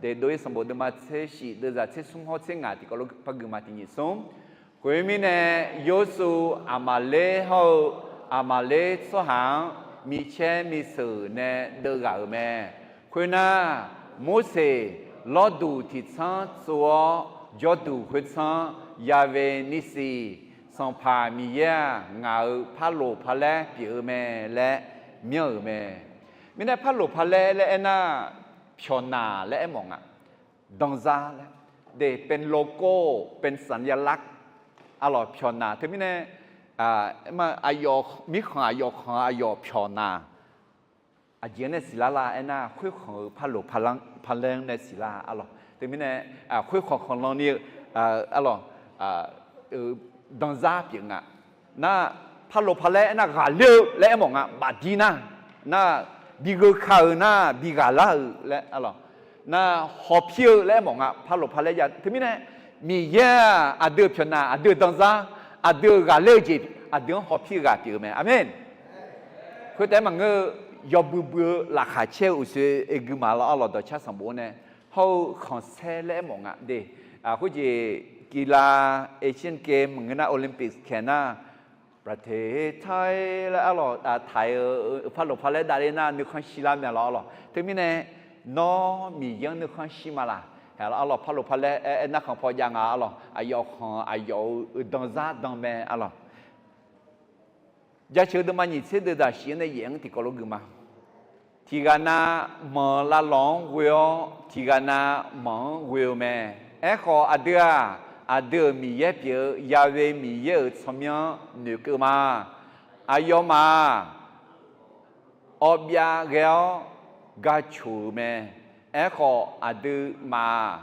deuq dov-ir sanqbof deuvma tsershif deuvzaq tsersmr hawr tser ngaq tiqkawv lof par gui ma tiq nyiq smr. Khoermirnae, Yorsuv Aqmaqler hawr-eu Aqmaqler tsawrhaq-anr micaer miseuq nae deuvghaq-euq mae. Khoernar, Morseq lawrduq tiqtsanr tsov-awr jawrduq khoertsanr, Yahweh Nissi, Sanqpaq Miqyaer-aq, ngaq-euq parloq palaer pyeuf-eu mae laer myanr-euq mae. Mirnae parloq palaer laer aernar, pyawqnaq laer aermawf nga. Danzar laer, เป็นโลโก้ เป็นสัญลักษณ์ Arlawq, pyawqnaq. Teumirnae, aqyawf mirkhanq aqyawf khanq aqyawf pyawqnaq. Aqjeq-anr nae siqlar lar aernar, khoerkhanq-euq parloq palaer-anr nae siqlar Arlawq. Teumirnae, khoerkhanq khanqlan ni-eu Arlawq, danzar pyeuf nga. Nar, parloq palaer aernar ghaqler-eu laer aermawf nga. Bafdir nar, nar, bigheu ka-euq nar bighaq lar-euq laer Arlawq, nar, hawpir-eu laer aermawf nga. Parloq palaer jav teumirnae, Miqyaer-aq aqdui-euq pyawqnaq, aqdui-euq danzar, aqdui-euq ghaqler-eu jeq, aqdui-anr hawpir-eu ghaq pyeuf-eu mae. Aqmeq. Khoertaef-aer maqngeur-eu, yawbui bui-eu laqkhaq caer-eu uqshoe oe gui ma lawr Arlawq, dawqcar sanqbof-anr nae hawr-eu khanqsaer laer aermawf nga de. Khoerjeq กีฬาเอเชียนเกม maqngeur nar Olympic kaeq nar, ประเทศไทย laer Arlawq, taq-eu parloq palaer davler nar nuikhanr shir lar mae lawr Arlawq. Teumirnae, nawr Miqyaer-anr nuikhanr shir ma laq? Hae lawr Arlawq, parloq palaer aer, aernar khanqpaw jav nga Arlawq. Aqyawf khanq aqyawf-euq danzar dan mae Arlawq. Jaceuq deuvma nyiq tser deuq daqshif-anr nae yaef-anr tiqkawv lof gui ma. Tiqghaq nav manq lavlawq-anr ghoe-awr, tiqghaq nav manq-anr ghoe-eu mae. Aerkhawf, aqdui-aq, aqdui-euq Miqyaer pyeuf-eu Yahweh Miqyaer-euq tsawrmyanr-anr noeqkeuv ma. Aqyawfmaf-aq, awvbyav ghae-awr gaq coq-euq mae. Aerkhawf, aqduimaf-aq,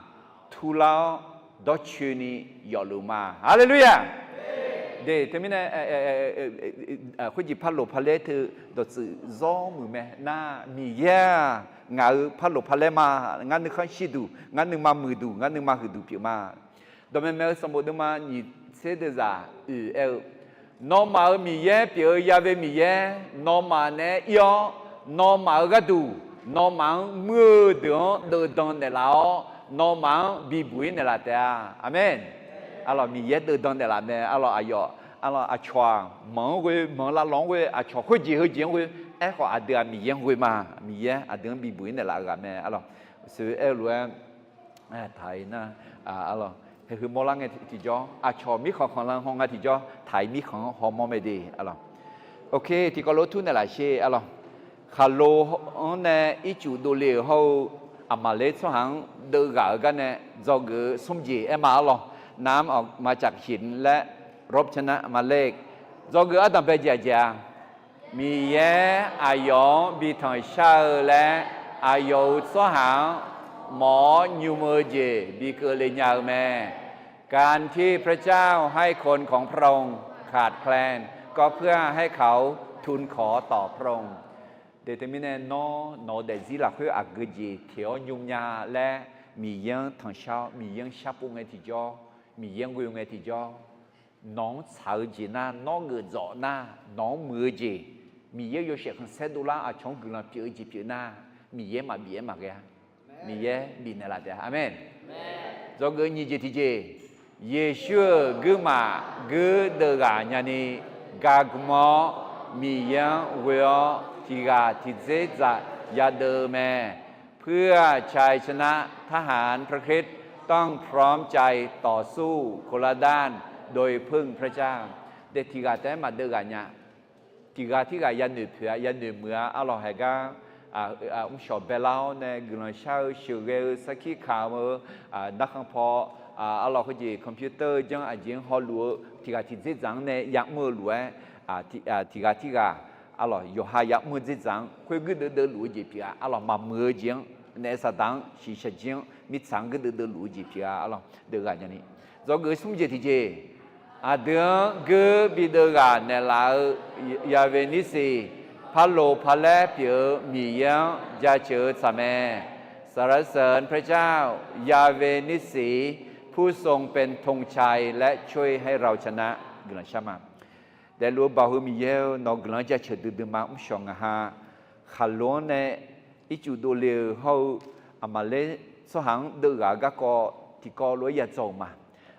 turlar-awr dawrcoeni yawfluf ma. Haleluya! De, teumirnae, khoerjeq parloq palaer teu dawqtsuif zawr muiq mae nar, Miqyaer-aq, ngaq-euq parloq palaer ma. Ngar nuikhanr shirduq, ngar nuima muiqduq, ngar nuima huiqduq pyeuf ma. Dawqmaeq maeq-eu sanqbof deuvma nyiq tser deuq zaq oe-aer-eu, nawmaf-euq Miqyaer pyeuf-eu Yahweh Miqyaer, nawmaf naeq-aer ir-awr, nawmaf-euq gharduq, nawmaf-anr muir-eu deuq-anr deuvdan naeqlaf-awr, nawmaf-anr bibuq-ir naeqlaf taef-a. Aqmeq. Arlawq, Miqyaer deuvdan naeqlaf mae. Arlawq, aqyawf, arlawq, aqcawq-aq, manq-anr ghoe, manq lavlawq-anr ghoe, aqcawq khoerjeq heujeq-anr ghoe. Aerkhawf, aqdui-aq Miqyaer-anr ghoe ma. Miqyaer aqdui-anr bibuq-ir naeqlaf-eu ghaq mae. Arlawq, sheuq-eu aer-eu lof-aer, taq-ir nar, arlawq, haeqhu mawrlar ngae tiqjawr, aqcawq mirkhanq khanqlan haw nga tiqjawr, taq-ir mirkhanq-anr hawmawr mae de. Arlawq, oke, tiqkawv lof tur naeqlaf sher. Arlawq, khaqlo-anr nae ircuf dovle-euq hawr-eu Aqmaqler tsawrhaq-anr deuvghaq-eu garnae dzawgeuf-eu smr jeq aer ma. Arlawq, nam aqma caqhiq laer รบชนะมาเลข dzawgeuf ardanq bae jeq aqjeq-a. Miqyaer aqyawf-anr bi tanqshar-eu laer, aqyawf-euq tsawrhaq-anr mawq-awr nymr-eu jeq bi keuvle nya-eu mae. การที่พระเจ้าให้คนของพระองค์ขาดแคลน ก็เพื่อให้เขาทูลขอต่อพระองค์ De teumirnae nawr, nawq-eu daefzir lafkhoer aqgeu jeq teq-awr nymr nya laer, Miqyaer-anr tanqshar-awr, Miqyaer-anr sharpov ngae tiqjawr, Miqyaer-anr ghoe ngae tiqjawr, nawq-anr tsaq-eu jeq nar, nawr geuf dzawf nar, nawq-anr muiq-eu jeq, Miqyaer yawshaef khanqsaer dovlar aqcawq-anr guiqlanq pyeuf-eu jeq pyeuf nar, Miqyaer maqbif-aer maqghae-a. Miqyaer bifnaeq laf taef-a. Aqmeq. Dzawgeuf nyiq jeq tiqjeq, Yeqsur-euq guirmaf guir deuvghaq nyani, gaqgmq-awr Miqyaer-anr ghoe-awr tiqghaq tiqdzer dzaq yadeuv-eu mae. เพื่อชัยชนะ ทหารพระคริสต์ ต้องพร้อมใจต่อสู้คนละด้าน โดยพึ่งพระเจ้า De tiqghaq taef-aer maqdeuv ghaq nya. Tiqghaq tirghaq yanoeq poeq-a, yanoeq muiq-a. Arlawq, haeq gar mrshawq baelar-awr nae guiqlanq shar-eu sheuqghae-eu sarkir kamq-eu, narkhan paw, arlawq, khoerjeq computer-eu janr aqjeq-anr hawluf-eu tiqghaq tiqdzer dzaq-anr nae yamr-eu lof-aer, tiqghaq tirghaq, arlawq, yawqha yamr-eu dzerdzaq-anr khoer guirdeuv deuvluf-eu jeq pyeuf-a. Arlawq, maqmuiq-eu jeq-anr naef saqdaq-anr shiqshaq jir-anr mirtsaq-anr guirdeuv deuvluf-eu jeq pyeuf-a. Arlawq, deuv ghaq nyani. Dzawgeuf smr jeq tiqjeq, aqdui-anr guir bideuv ghaq naeqlaf-eu Yahweh Nissi, parloq palaer pyeuf-eu Miqyaer-anr jaceuq-eu tsaq mae. สรรเสริญพระเจ้า Yahweh Nissi ผู้ทรงเป็นธงชัย และช่วยให้เราชนะ guiqlanq shar ma. Daefluf-eu Baoq heu Miqyaer-eu, nawq-eu guiqlanq-anr jaceuq duidui ma. Mrshawq ngaq ha khaqlo-anr nae ircuf dovle-eu hawr-eu, aqmaqler tsawrhaq-anr deuvghaq-eu garkawv tiqkawv lof-aer yadzaw-euq ma.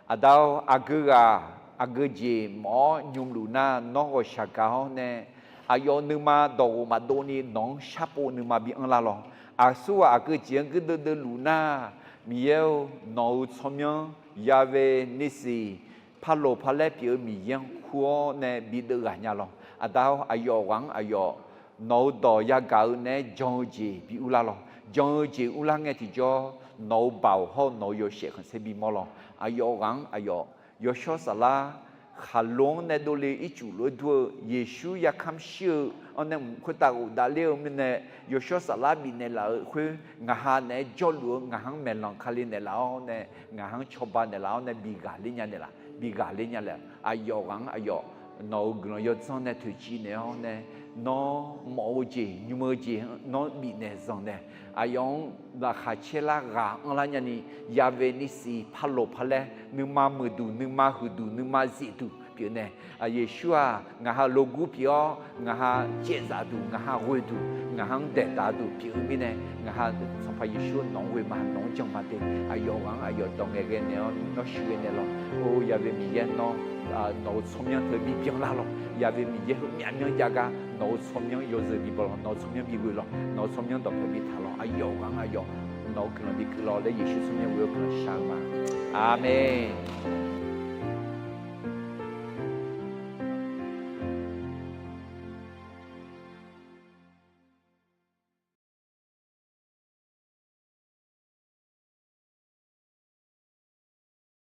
Aqda-or, aqgeu ghaq aqgeu jeq mawf-awr nymr luf nar, nawr ghawqshaq gaq-awr nae, aqyawf nuima dawqghof maqdov ni nawq-anr sharpov nuima bi anrlar lawq. Aqsurghaq aqgeu jeq-anr guirdeuv deuvluf nar, Miqyaer-or, nawq-euq tsawrmyanr Yahweh Nissi, parloq parlaer pyeuf-eu Miqyaer-anr kur-awr nae bi deuvghaq nya lawq. Aqda-or, aqyawf ghaq-anr aqyawf nawq-eu dawq yagaq-eu naeq-aer jan-eu jeq bi urlar lawq. Jan-eu jeq urlar ngae tiqjawr, nawq-eu Baoq hawr-eu nawq-eu yawshaef khanqsaer bimawr lawq. Aqyawf ghaq-anr aqyawf Yawshawr Saflar khaqlo-anr nae dovle ircuf lof-aer dur-eu Yeqsur yarkamr shir-eu-anr nae mq khoertav ghofdav ler-eu mirnae, Yawshawr Saflar bifnaeq laf-euq khoer ngaq ha naeq-aer jawrluf-eu ngaq ha-anr maeqlanq kali naeqlaf-awr nae, ngaq ha-anr cawba naeqlaf-awr nae bi ghaqler nya naeqlaf, bi ghaqler nya naeqlaf. Aqyawf ghaq-anr aqyawf nawq-euq guiqlanq yawdzanr nae toeqciv naeq-awr nae, nawr mawf-eu jeq nymr-eu jeq nawr bifnaeq zanq nae, aqyawf-anr laqkhaq caer lar ghaq anrlar nyani, Yahweh Nissi parloq parlaer nuima muiqduq nuima huiqduq nuima zifduq pyeuf nae, Yeqsur-aq, ngaq ha logur pyeuf-awr ngaq ha caevzaf duq, ngaq ha ghoeduq, ngaq ha-anr daeqdaq duq pyeuf-eu mirnae, ngaq ha Sanqpaq Yeqsur nawq-anr ghoe ma, nawq-anr jan ma de. Aqyawf ghaq-anr aqyawf dawq ngaeqghae naeq-awr nawr shuir ghae naeq lawq. Or, Yahweh Miqyaer nawr nawq-euq tsawrmyanr teu bibyan lar lawq. Yahweh Miqyaer heu myavmyanr jav gar nawq-euq tsawrmyanr yawzeu bibaw lawq. Nawq-euq tsawrmyanr bighoe lawq. Nawq-euq tsawrmyanr dawqpae biftaq lawq. Aqyawf ghaq-anr aqyawf nawq-euq guiqlanq bi keuv lawq laer Yeqsur tsawrmyanr ghoe-awr guiqlanq shar-eu ma. Aqmeq.